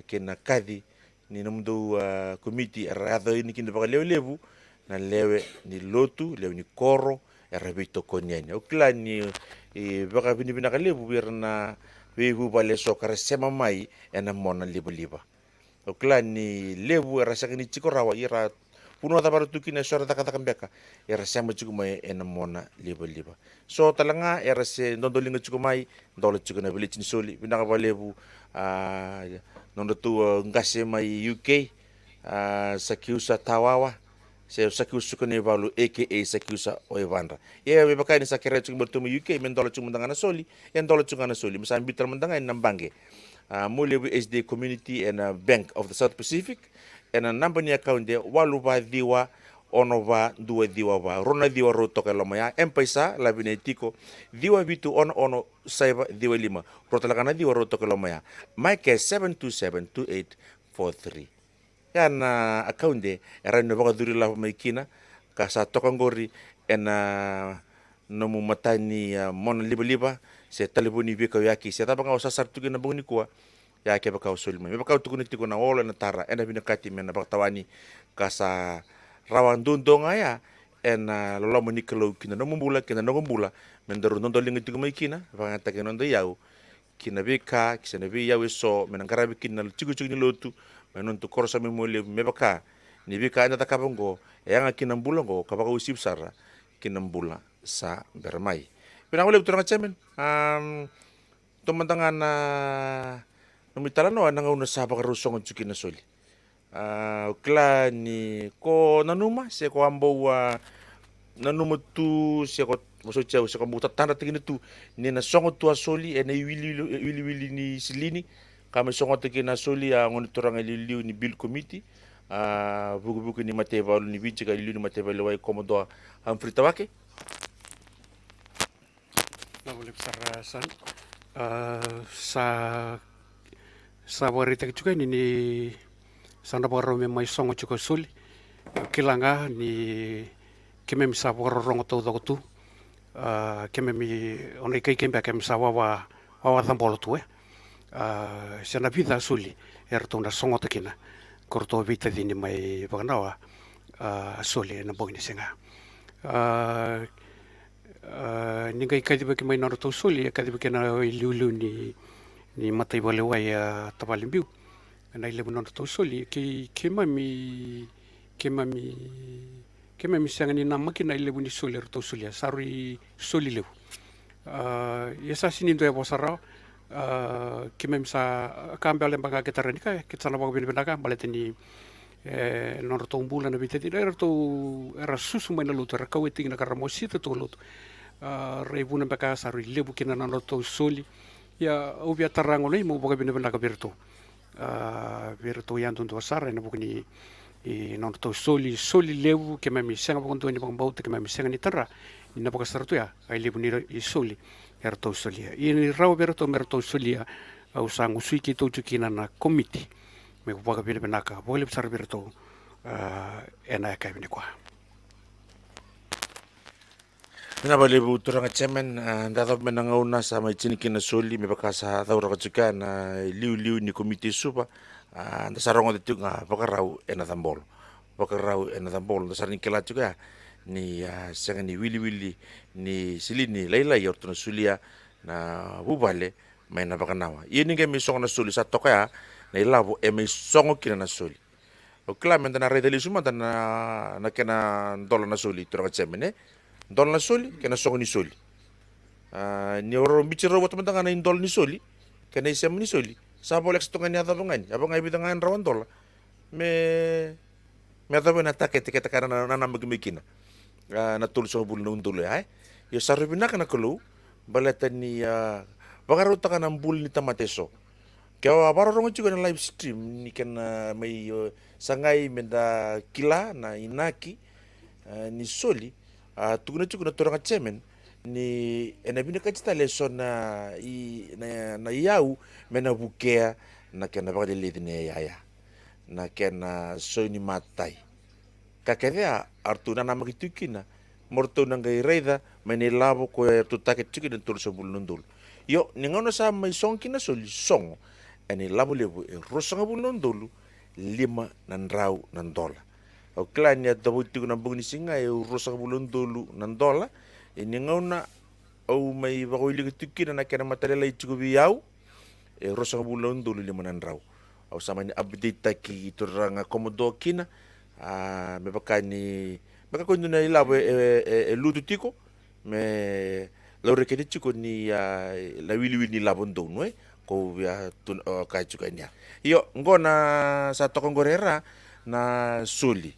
kei na kaci ni nomudou, a, komiti era yaco yani kina vakalevulevu na lewe ni lotu, lewe ni koro, era veitokoni yani. Au kila ni, e, vakavinavinaka levu vei ira na veivuvale eso ka ra sema mai ena mona livaliva. Au kila ni levu era sega ni tiko rawa, ia ra vanua cava era tu kina, eso era cakacaka beka, era sema tiko mai ena mona livaliva. So tale ga era se dodoliga tiko mai, dola tiko na village ni soli. Vinaka vakalevu, a, nodratou, a, qase mai U K, a, Sakiusa Tawawa, se Sakiusa Sukanaivalu, A K A Sakiusa o Evadra. Ia me vaka ni sa kerea tiko mai ratou mai U K, me dola tiko mada ga na soli, e dola tiko ga na soli. Me sa biuta mada ga ena baqe, a, Mualevu S D A Community and, a, Bank of the South Pacific, ena naba ni account e walu va ciwa, ono va dua ciwa va, rua na ciwa rau toka e loma ya. M-PAiSA, lavina e tiko, ciwa vitu ono ono saiva ciwa lima, rua tale ga na ciwa rau toka e loma ya. Mai ke seven two seven two eight four three. Ya na account e rawa ni vakacuri lavo mai kina, ka sa toka qori ena nomu mata ni, a, mona livaliva, se talevoni veikauyaki, se cava ga o sa sara tu kina na bogi nikua. Ya kevaka o soli mai. Me vaka au tukuna tiko, na olo ena tara, ena vinakati me na vakatawani, ka sa rawa duadua ga ya ena loloma ni Kalou ki na nomu bula, ki na noqu bula, me daru dodoliga tiko mai kina, vakayagataki na noda iyau ki na veika, ki sa na veiyau eso, me na qaravi kina na tikotiko ni lotu mai na noda koro sa mai Mualevu, me vaka ni veika eda cakava oqo e yaga ki na bula oqo, ka vakauasivi sara ki na bula sa bera mai. Vinaka vakalevu turaga chairman. Am, Tou mada ga na nomu italanoa ena gauna sa vakarau sogo tiko kina na soli. A, au kila ni ko nanuma se ko a bau, a, nanuma tu se ko vosoti au se ko bau tatadrataki kina tu ni na sogo tu a soli ena iwiliwili, iwiliwili ni silini ka mai sogota kina na soli a gone turaga iliuliu ni Bill Committee, a, vukevuke ni mataivalu ni Viti ka iliuliu ni mataivalu lewai Commodore Humphrey Tawake. Na vale sara sa, a, sa, sa vakaraitaki tiko yani ni sa na vakarau me mai sogo tiko a soli. Kila ga ni keimami sa vakarorogo taucoko tu. A, keimami, o na ikaikai beka keimami sa wawa, wawa cabolo tu, e. A, se na vica a soli eratou na sogota kina ko ratou veitacini mai vakanawa, a, soli ena bogi ni siga. A, a, ni qai kacivaki mai nodratou soli, e kacivaki ena iliuliu ni, ni mataivakalewai, a, tavale biu. Na ilevu nodratou soli, kei, keimami, keimami, keimami sega ni namaki na ilevu ni soli eratou solia, sa rui soli levu. A, ia sa sini dua e vosa rawa, a, keimami sa, ka bale beka ke tara ni ka, ke sa na vakavinavinaka, baleta ni, e, nodratou bula na veitacini, eratou, era susu mai na lotu, era kau e tikina ka ra mosita tu lotu. A, rai vuna beka sa rui levu kina na nodratou soli. Ia, au via tara gona i meu vakavinavinaka vei iratou. A, vei iratou yadudua sara ena vuku ni, i nodratou soli, soli levu, keimami sega vakadua ni vakabauta, keimami sega ni tadra ni na vakasara tu ya, a levu ni ra-, i soli eratou solia. Ia ni rawa vei iratou me ratou solia, au sa gusui keitou tiko kina na komiti. Me vakavinavinaka vakalevu sara vei iratou, a, ena yakavi nikua. Vinaka vakalevu turaga chairman, a, da yacova mai na gauna sa mai tini kina na soli me vaka sa cauraka tiko ya na iliuliu ni komiti e Suva, a, da sa rogoca tiko ga vakarau ena cabolo. Vakarau ena cabolo, da sa ni kila tiko ya ni, a, sega ni wiliwili ni silini lailai o ratou na solia na vuvale mai na vakanawa. Ia ni qai mai sogo na soli sa toka ya na ilavo e mai sogo kina na soli. Au kila me da na raica lesu mada na, na kena dola na soli, turaga chairman, e? Dola na soli, kena sogo ni soli. A, ni o rau biuti rau vata mada ga na idola ni soli, kena isema ni soli. Sa voleka sa toka ga ni yacova ga ni, yacova ga e vica ga na drau na dola. Me, me yacova na takete, keta ka na, na, na namaki mai kina. A, na tolusagavulu na udolu ya, e? Io sa rui vinaka na Kalou, baleta ni, a, vakarautaka na bula ni tamata eso. Ke o a vakarorogo tiko ena live stream ni kena mai, o, sagai me da kila na inaki, e, ni soli, a, tukuna tiko na turaga chairman ni ena vinakati tale eso na i, na, na iyau me na vukea na kena vakaleleci na iyaya, na kena soi ni matai. Ka kece a ratou nanamaki tiko kina mo ratou na qai raica mai na ilavo ko e ratou takete tiko kina na tolusagavulu na udolu. Io, ni gauna sa mai sogo kina na soli, sogo ena ilavo levu e ruasagavulu na udolu lima na drau na dola. Au kila ni a tavoti tiko na bogi ni siga e ruasagavulu na udolu na dola. E ni gauna au mai vakawilika tiko kina na kena matalailai tiko vei au, e ruasagavulu na udolu lima na drau. Au sa mani update taki turaga Commodore kina, a, me vaka ni, me vaka ko dua na ilavo e, e, e, e lutu tiko, me laurai kece tiko ni, a, na wiliwili ni lavo donu, e, ko via tu, o, kaya tiko yani ya. Io, qo na sa toka qori era na soli.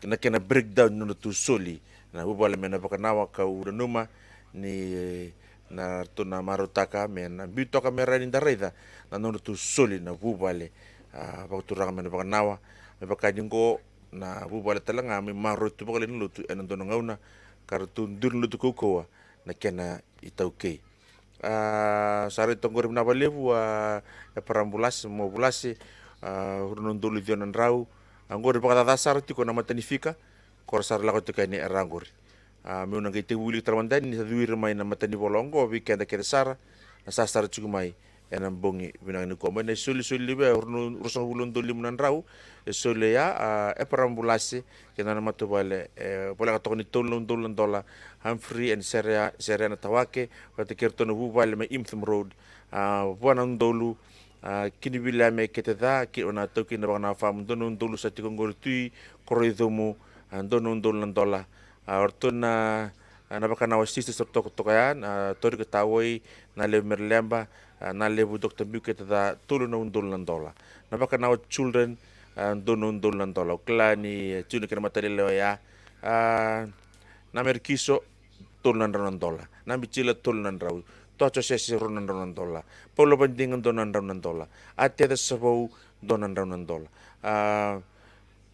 Na kena breakdown ni nodratou soli na vuvale mai na vakanawa, kau nanuma ni na ratou na marautaka me na biu toka me rawa ni da raica na nodratou soli na vuvale, a, vakaturaga mai na vakanawa. Me vaka ni qo na vuvale tale ga me maroroi tu vakalailai na lotu ena dua na gauna ka ratou duri na lotu kaukauwa na kena itaukei. A, sa raica toka qori vinaka vakalevu, a, Eparamu Vulase, mo Vulase, a, rua na udolu ciwa na drau. A, qori vakacaca sara tiko na matanifika ko ra sa ra lako tiko yani era qori. A, meu na qai tekivu wilika tale mada yani ni sa curu mai na matanivola oqo vei keda kece sara na sa sara tiko mai ena bogi vinaka nikua. Mai na isolisoli levu ya, rua na, ruasagavulu na udolu lima na drau, e soli ya, a, Eparamu Vulase kei na nona matavuvale, e voleka toka ni tolu na udolu na dola, Humphrey and Serea, Serea Natawake, vata kei iratou na vuvale mai Imtham Road, a, vua na udolu, a, Kiniviliame Keteca, ki na taukei na vakanawa famu, dua na udolu, sa tiko qori Tui Koroicumu, a, dua na udolu na dola, a, o ratou na, a, na vakanawa Sisters toka, toka ya, na Torika Tawai, na levu Mereleba, a, na levu Doctor Biu Keteca, tolu na udolu na dola. Na vakanawa Children, a, dua na udolu na dola. Au kila ni, e, tiko na kena matailalai oya. A, na Merikiso, tolu na drau na dola. Na Bichila, tolu na drau. Toa Josese, rua na drau na dola. Paula Vadiga, dua na drau na dola. Ateca Savou, dua na drau na dola. A,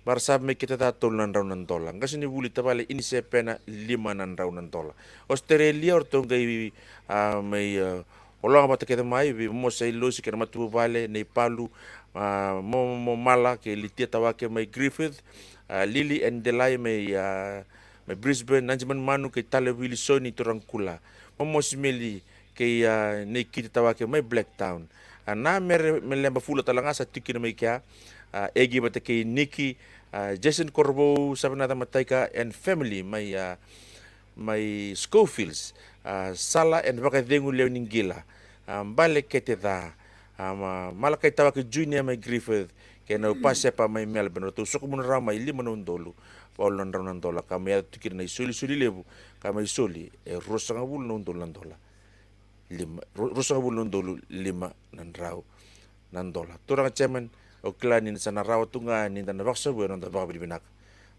Varasavu mai Keteca, tolu na drau na dola. Qasenivuli tavale Inisepena, lima na drau na dola. Ositerelia, o ratou qai, a, mai, a, ologa vata kece mai vei Mosa Ilosi kei na matavuvale, nei Palu, a, mo, mo Mala kei Litia Tawake mai Griffith, a, Lili and Delai mai, a, mai Brisbane, Najiman Manu kei Tale Wilisoni Turagakula, mo Mosi Meli kei, a, nei Kiti Tawake mai Blacktown. A, na Mere, Meleba Fula tale ga sa tiko kina mai kea, a, Egi vata kei Niki, a, Jason Korovou, Savenaca Mataika and family mai, a, mai Schofields, a, Sala and vakacegu lewe ni qila, a, Bale Keteca, a, ma, Malakai Tawake Junior mai Griffith, kei na Pasepa mai Melbourne, ratou sokomuna rawa mai lima na udolu, walu na drau na dola, ka mai yaco tu kina na isolisoli levu, ka mai soli, e ruasagavulu na udolu na dola. Lima, ru-, ruasagavulu na udolu lima na drau na dola. Turaga chairman, au kila ni sa na rawa tu ga ni da na vakasavui ena noda vakavinavinaka.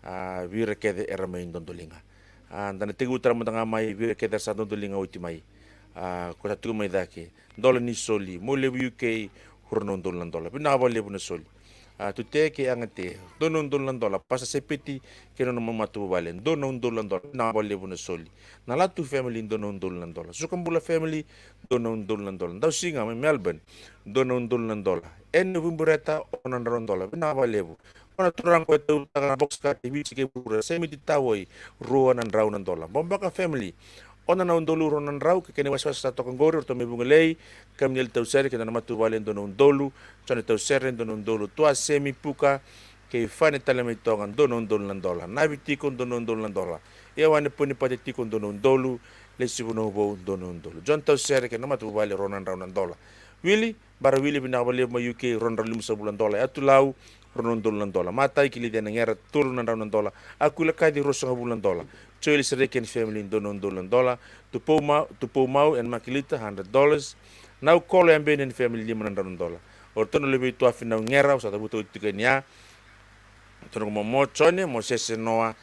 A, vei ira kece era mai dodoliga. A, da na tekivu tale mada ga mai vei ira kece era sa dodoliga oti mai. A, ko sa tiko mai cake, dola ni soli, Mualevu U K, rua na udolu na dola. Vinaka vakalevu na soli. A, Tute kei Agate, dua na udolu na dola. Pasa Sepeti kei na nona matavuvale, dua na udolu na dola. Vinaka vakalevu na soli. Na Latu family, dua na udolu na dola. Sukabula family, dua na udolu na dola. Dausiga mai Melbourne, dua na udolu na dola. Ene Vubureta, ono na drau na dola. Vinaka vakalevu. Ko na turaga ko e tautaka na box ka te Viti kei Vura, Semiti Tawai, rua na drau na dola. Bobaka family, ono na udolu rua na drau, kei kena iwasewase sa toka qori, o ratou mai Vugalei, Kaminieli Tausere kei na nona matavuvale, dua na udolu, Jone Tausere, dua na udolu, Tua Semi Puka, kei Fane tale mai Toga, dua na udolu na dola. Navi Tiko, dua na udolu na dola. Ioane Ponipate Tiko, dua na udolu, Lesi Vunau Vou, dua na udolu. Jone Tausere kei na matavuvale, rua na drau na dola. Wili, Bara Wili, vinaka vakalevu mai U K, rua na drau limasagavulu na dola. Yatu Lau, rua na udolu na dola. Matai kei Lidia Nagera, tolu na drau na dola. Akuila Kaci, ruasagavulu na dola. Joeli Sereki and family, dua na udolu na dola. Tupou Mau, Tupou Mau and Makilita, hundred dollars. Nau Kolo Yabeni and family, lima na drau na dola. O ratou na luvei Tua Finau Gera, au sa cavuta oti tiko yani ya. Turaga ko Momo Jone, Mosese Noa,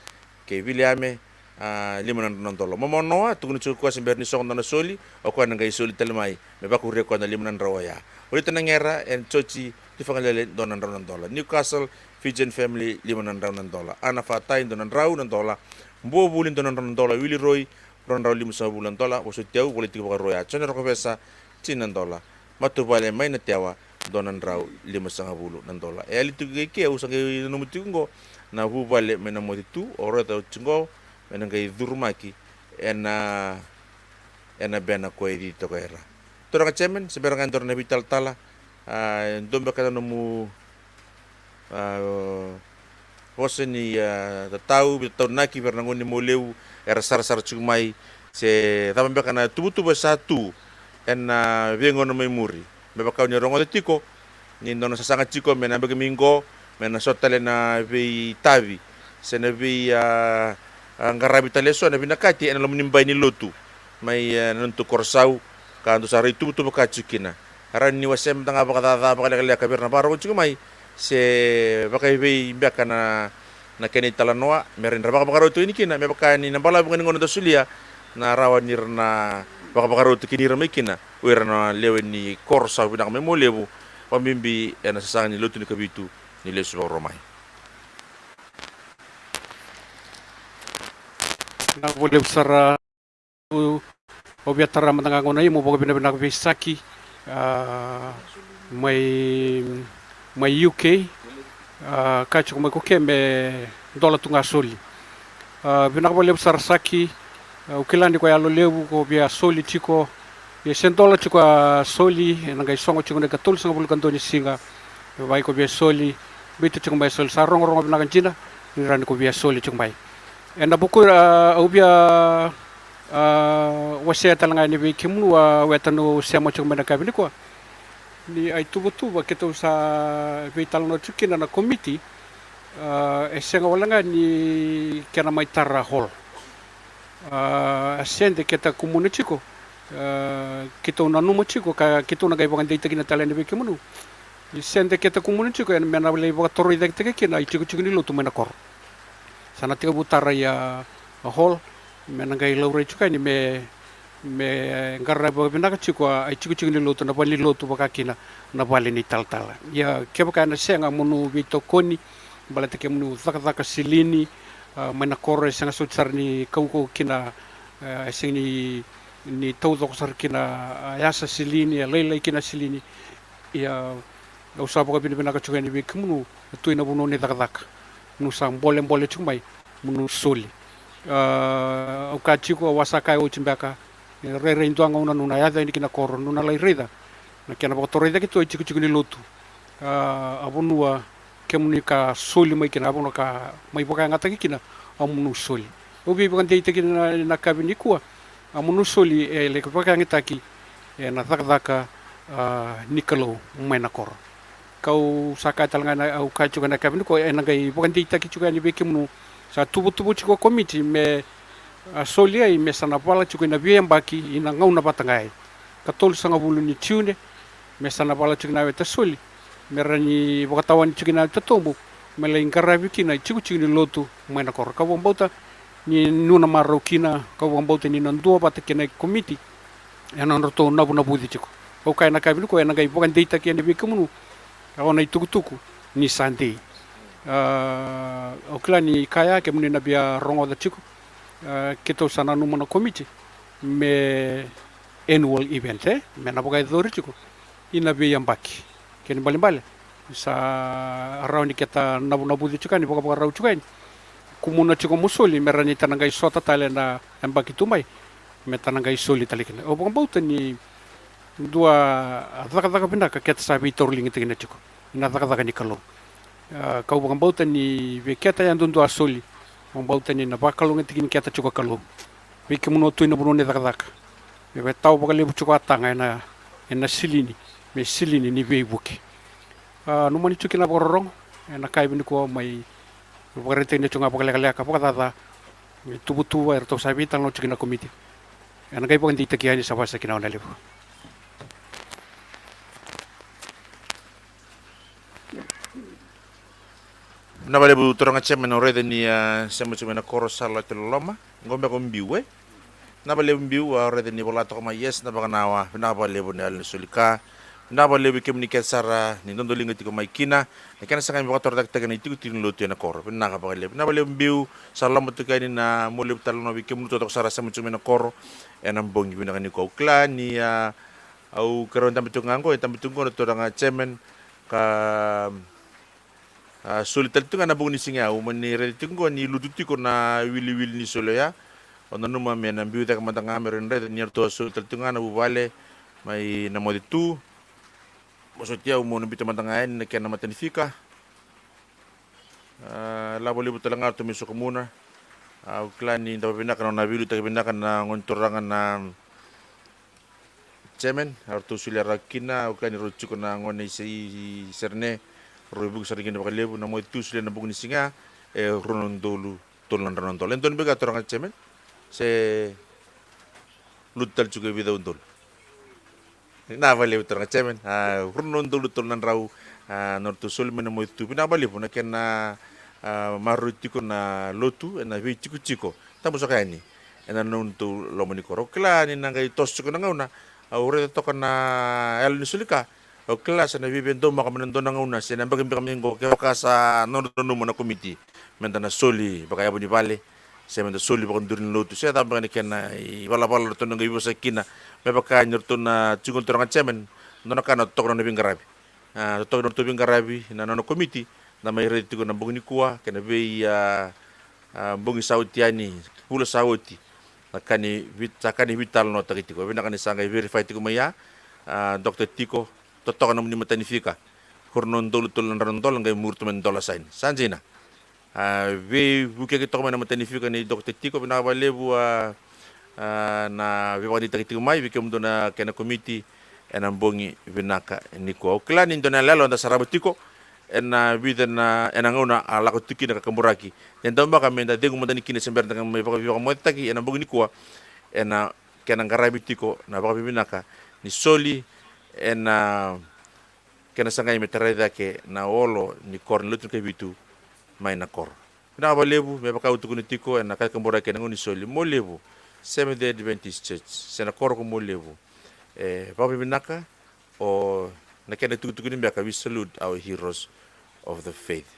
kei Viliame, a, lima na drau na dola. Momo Noa, tukuna tiko o koya se bera ni sogo dua na soli, o koya na qai soli tale mai me vakuria koya na lima na drau oya. O Lita Nagera and Joji Tifagalele, dua na drau na dola. Newcastle, Fijian family, lima na drau na dola. Ana Fatai, dua na drau na dola. Buavuli, dua na drau na dola. Wili Roi, rua na drau limasagavulu na dola. Vosoti au, volai tiko vakarua ya. Jone Rokovesa, tini na dola. Matavuvale mai Natewa, dua na drau limasagavulu na dola. E yali tiko i ke, au sa qai nanuma tiko qo na vuvale mai Namotitu, o Rota oti qo me na qai curumaki ena, ena bena ko e cici toka era. Turaga chairman, se bera ga e dua na veitalatala, a, dua beka na nomu, a, vosa ni, a, tatau, veitataunaki vei ira na gone ni Mualevu era sarasara tiko mai, se cava beka na tuvatuva e sa tu ena veigauna mai muri. Me vaka o ni rogoca tiko ni nona sasaga tiko me na yabaki mai qo me na so tale na veitavi se na vei, a, a, qaravi tale e so na vinakati ena loma ni bai ni lotu mai, e, na nodatou korosau, ka dou sa rai tuvatuva ka tiko kina. Rawa ni wasea mada ga vakacaca vakalekaleka vei ira na vakarogo tiko mai se vakaevei beka na, na kena italanoa me rawa ni ra vakavakarau tiko yani kina, me vaka ni na balavu ga ni gauna da solia na rawa ni ra na vakavakarau tiko kina ira mai kina o ira na lewe ni koro sa vinaka mai Mualevu, vakabibi ena sasaga ni lotu ni Kavitu ni lesu vakarua mai. Vinaka vakalevu sara. Au, au via tara mada ga gauna ia meu vakavinavinaka vei Saki, a, mai, mai U K, a, kaya tiko mai ko ke me dola tu ga soli. A, vinaka vakalevu sara Saki, a, au kila ni ko yalo levu ko via soli tiko, ia se dola tiko a soli, ena qai sogo tiko na ikatolusagavulu ka dua ni siga, vaka ko via soli, biuta tiko mai soli, sa rogorogo vinaka dina, ni rawa ni ko via soli tiko mai. Ena vuku, a, au via a, wasea tale ga yani vei kemunu, a, weta niu sema tiko mai na yakavi nikua. Ni a ituvatuva keitou sa veitalanoa tiko kina na komiti, a, e sega wale ga ni kena mai tara hall. A, sede keta kumuna tiko, a, keitou nanuma tiko ka keitou na qai vakadeitaki na tale yani vei kemunu. Ni sede keta kumuna tiko, ena me na lai vakatoroi caketaki kina itikotiko ni lotu mai na koro. Sa na tekivu tara ia a hall, me na qai laurai tiko yani me, me qaravi vakavinaka tiko a itikotiko ni lotu, na vale ni lotu vaka kina na vale ni talatala. Ia kevaka ena sega mo nu veitokoni, baleta kemunu cakacaka silini, a, mai na koro e sega soti sara ni kaukau kina, a, e sega ni, ni taucoko sara kina a yasa silini, e lailai kina silini. Ia, au sa vakavinavinaka tiko yani vei kemunu, a tu ena vanua ni cakacaka. Niu sa bolebole tiko mai, mo nu soli. A, au kaya tiko, au a sa kaya oti beka, e rairai dua gauna niu na yaco yani ki na koro, niu na lai raica na kena vakatoroi cake tu a itikotiko ni lotu. A, a vanua kemuni ka soli mai kina, a vanua ka mai vakayagataki kina, a mo nu soli. Au via vakadeitaki na, na yakavi nikua, a mo nu soli e lai vakayagataki ena cakacaka, a, ni Kalou mai na koro. Kau sa kaya tale ga na, au kaya tiko na yakavi nikua, ena qai vakadeitaki tiko yani vei kemunu, sa tuvatuva tiko a komiti me, a, soli ai, me sa na vala tiko ina veiyabaki ina gauna vata ga e katolusagavulu ni Jiune, me sa na vala tiko na weta soli, me rawa ni vakatawani tiko na weta tobu, me lai qaravi kina itikotiko ni lotu mai na koro. Ka vakabauta ni nona marau kina, kau vakabauta ni na dua vata kei na komiti ena nodratou navunavuci tiko. Au kaya na ka vei koya, ena qai vakadeitaki yani vei kemunu, au na itukutuku ni sa dei. A, au kila ni kaya kemuni na via rogoca tiko, a, keitou sa nanuma na komiti me annual event, e, me na vakayacori tiko ina veiyabaki. Kena ibalebale sa rawa ni keta navunavuci tiko yani, vakavakarau tiko yani. Kumuna tiko mo soli, me rawa ni ta na qai sota tale na yabaki tu mai, me ta na qai soli tale kina. Au vakabauta ni dua cakacaka vinaka keta sa veitauriligataki tiko ina cakacaka ni Kalou. A, kau vakabauta ni vei keta yadudua a soli, vakabauta ni na vakalougatataki keta tiko o Kalou. Vei kemunu tu ina vanua ni cakacaka, me vei tawa vakalevu tiko a taga ena, ena silini, me silini ni veivuke. A, nomuni tiko kina vakarorogo ena ka e vei nikua, mai vakaraitaki tiko ga vakalekaleka, vakacaca, me tuvatuva eratou sa veitalanoa tiko kina na komiti. Ena qai vakadeitaki yani, sa vasa kina, au na levu. Vinaka vakalevu turaga chairman, au raica ni a sema tiko mai na koro sa lotu loloma. Qo beka o Biu, e? Vinaka vakalevu Biu, au raica ni vola toka mai, yes, na vakanawa. Vinaka vakalevu na yalo ni soli ka. Vinaka vakalevu kemuni kece sara ni dodoliga tiko mai kina. Na kena sagai me vakatorocaketaki na itikotiko ni lotu ena koro. Vinaka vakalevu. Vinaka vakalevu Biu, sa loma toka yani na mo levu tale na vei kemuni totoka sara sema tiko mai na koro ena bogi vinaka nikua. Au kila ni a Au kerea dabe tiko ga qo, e dabe tiko qo na turaga chairman, ka, a, soli tale tiko ga na bogi ni siga ya. Au mani raica tiko qo ni lutu tiko na wiliwili ni soli oya. Au nanuma me na biu cake mada ga me rawa ni raica ni ratou a soli tale tiko ga na vuvale mai na moce tu. Vosoti au meu na biuta mada ga yani na kena matanifika. A, lavo levu tale ga ratou mai Soqomuno. Au kila ni da vakavinaka na nona veiliutaki vinaka na gone turaga na chairman, a ratou solia rawa kina. Au kila ni rau tiko na gone i Se-, i Serene, rau vuki sara kina vakalevu. Na moce tu solia na bogi ni siga, e rua na udolu tolu na drau na dola. E donu beka turaga chairman, se lutu tale tiko e vica udolu? Vinaka vakalevu turaga chairman. A, rua na udolu tolu na drau, a, na ratou soli mai na moce tu. Vinaka vakalevu na kena, a, maroroi tiko na lotu ena veitikotiko tabu saka yani ena nodratou loma ni koro. Au kila ni na qai toso tiko na gauna, au raica toka na yalo ni soli ka. Au kila sa na viavia daumaka mai na dua na gauna se na yabaki beka mai qo, kevaka sa nodra nanuma na komiti me da na soli vakayavu ni vale, se me da soli vakaduri ni lotu, se cava beka na kena ivalavala ratou na qai vosa kina. Me vaka ni ratou na tiko na turaga chairman, dua na ka na totoka na nona veiqaravi. A, totoka na nodratou veiqaravi na nona komiti, da mai raica tiko na bogi nikua kei na vei, a, a, bogi sa oti yani, vula sa oti. Na ka ni vei-, sa ka ni veitalanoataki tiko. Vinaka ni sa qai verify tiko mai ya, a, Doctor Tiko, totoka na nomuni matanifika. Rua na udolu tolu na drau na dola, qai muri tu mai na dollar sign. Sa dina. A, veivukiyaki toka mai na matanifika nei Doctor Tiko, vinaka vakalevu, a, a, na veivakadeitaki tiko mai vei kemudou na kena komiti ena bogi vinaka nikua. Au kila ni dua na yaloyalo eda sarava tiko ena vica na, ena gauna a lako tiko kina ka kaburaki. E daumaka me da cegu mada ni kina se bera ni da mai vakavivakamocetaki ena bogi nikua, ena kena qaravi tiko na vakavinavinaka ni soli, ena kena sagai me tarai cake na olo ni koro ni lotu ni Kavitu mai na koro. Vinaka vakalevu, me vaka au tukuna tiko, ena ka e kaburaki ena gauna ni soli, Mualevu Seventh Day Adventist Church, se na koro ko Mualevu, e vakavinavinaka. O na kena itukutuku ni beka, we salute our heroes of the faith.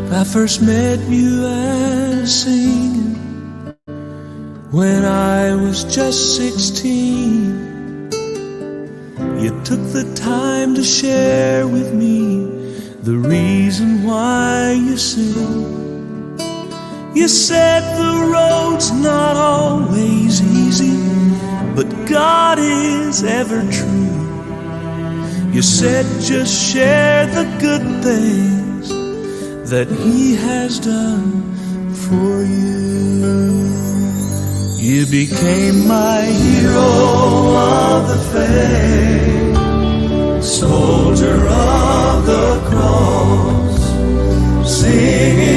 I first met you as a singer when I was just sixteen. You took the time to share with me the reason why you sing. You said the road's not always easy, but God is ever true. You said just share the good things that He has done for you. You became my hero of the faith, soldier of the cross, singing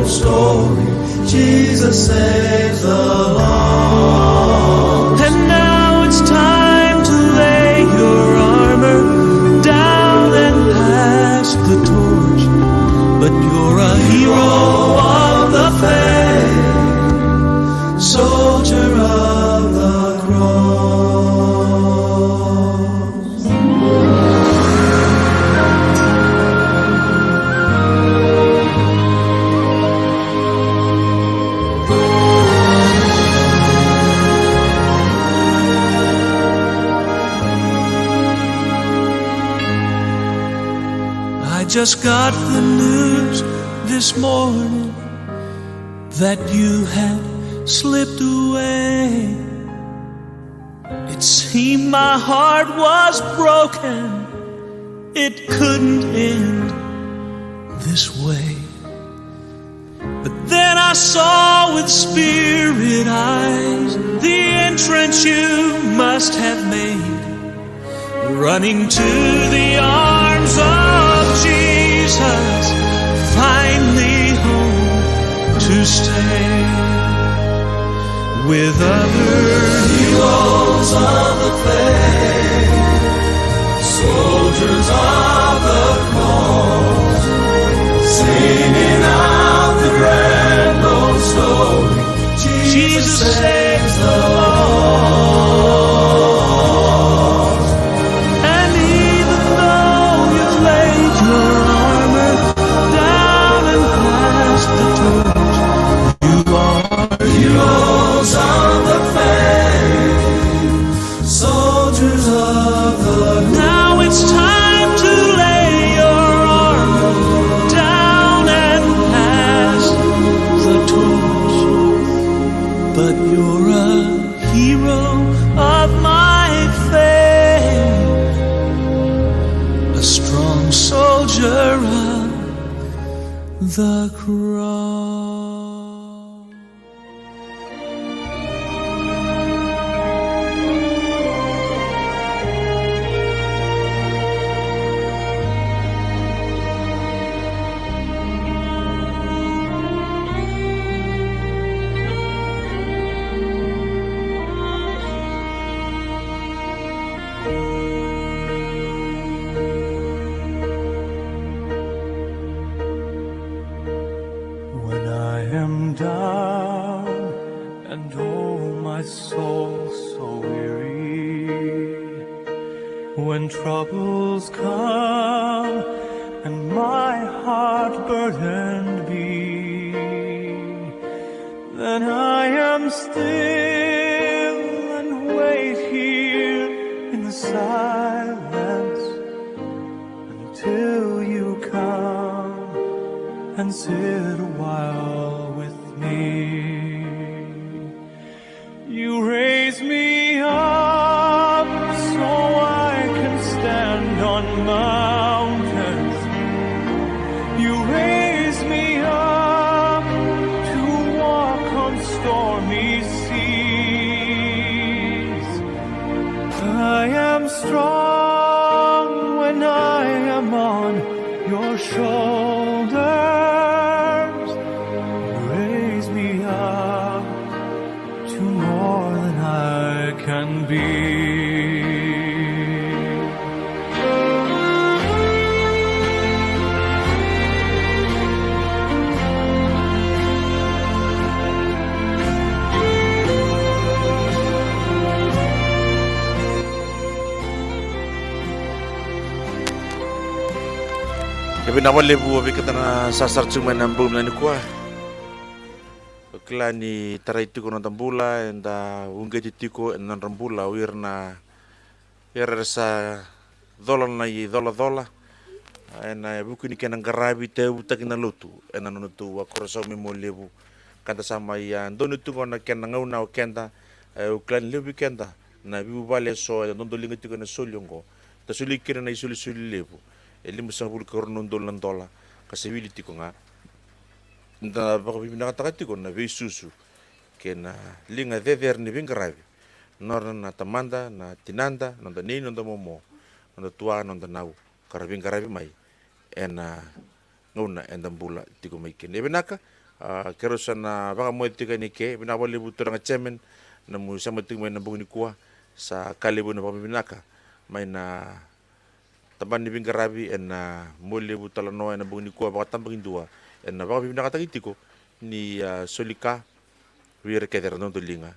Story, Jesus saves the lost. And now it's time to lay your armor down and pass the torch. But you're a hero of the faith, soldier of the cross. I just got the news this morning that you had slipped away. It seemed my heart was broken. It couldn't end this way. But then I saw with spirit eyes the entrance you must have made, running to the arms of Jesus, finally home to stay. With other heroes of the faith, soldiers of the cross, singing out the grand old story, Jesus saves the lost. And even though you've laid your armor down and passed the torch, you are heroes of the faith, soldiers of the... Now it's time to lay your armor down and pass the torch. But you're a hero of my faith, a strong soldier of the cross. When I am down and oh my soul so weary, when troubles come and my heart burdened be, then I am still and wait here in the silence until you come and sit a while with me. You raise me up so I can stand on mountains. You raise me up to walk on stormy seas. I am strong when I am on your shoulders. Raise me up to more than I can be. E vinaka vakalevu vei keda na sarasara tiko mai na bogi vinaka nikua. Au kila ni tarai tiko na noda bula, eda uqeti tiko ena nodra bula o ira na, ira era sa cola na icolacola ena vuku ni kena qaravi tauyavutaki na lotu ena nodratou vakurasawa mai Mualevu. Ka da sa mai a donu tiko na kena gauna o keda. E, au kila ni levu vei keda na veivuvale eso eda dodoliga tiko ena soli oqo. Da soli kina na isolisoli levu e limasagavulu ka rua na udolu na dola, ka se wili tiko ga. Da vakavinavinakataka tiko na veisusu kei na liga cecere ni veiqaravi na nodra na tamada, na tinada, noda nei, noda momo, noda tua, noda nau, ka ra veiqaravi mai ena gauna eda bula tiko mai kina. E vinaka, A, keirau sa na vakamoce tiko yani ke, vinaka vakalevu turaga chairman, na nomu sema tiko mai na bogi nikua. Sa ka levu na vakavinavinaka mai na tabana ni veiqaravi ena Mualevu Talanoa ena bogi nikua, vakatabakidua ena vakavinavinakataki tiko ni, a, soli ka vei ira kece era dodoliga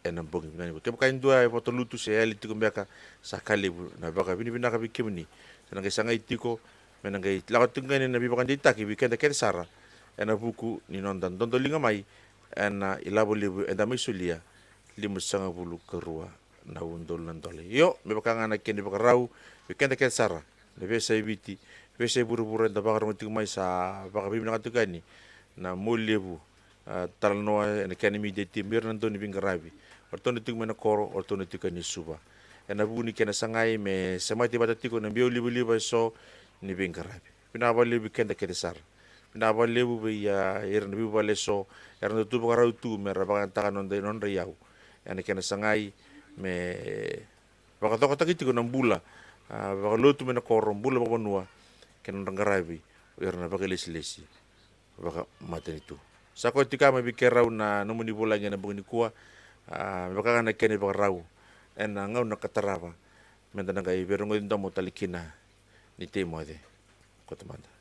ena bogi vinaka nikua. Kevaka e dua e vakatalutu se yali tiko beka, sa ka levu na vakavinavinaka vei kemuni. Sa na qai sagai tiko me na qai lako tiko ga yani na veivakadeitaki vei keda kece sara ena vuku ni noda dodoliga mai ena ilavo levu eda mai solia, limasagavulu ka rua na udolu na dola. Io, me vaka ga na kena ivakarau vei keda kece sara, na veiyasai Viti, veiyasai vuravura eda vakarorogo tiko mai, sa vakavinavinaka tiko yani na Mualevu, a, Talanoa ena kena media team, ira na dau ni veiqaravi, o ratou na tiko mai na koro, o ratou na tiko yani e Suva, ena vuku ni kena sagai me semati vata tiko na biau livaliva eso ni veiqaravi. Vinaka vakalevu vei keda kece sara. Vinaka vakalevu vei, a, ira na veivuvale eso era dau tu vakarau tu me ra vakayagataka na nodra, nodra iyau ena kena sagai me vakacokotaki tiko na bula, a, vakalotu mai na koro, bula vakavanua, kei na nodra qaravi o ira na vakailesilesi vakamatanitu. Sa koya tiko ga mai vei keirau na nomuni vulagi ena bogi nikua, a, me vaka ga na kena ivakarau ena gauna ka tarava, meda na qai veirogoci domo tale kina. Ni tei moce. Koto mada.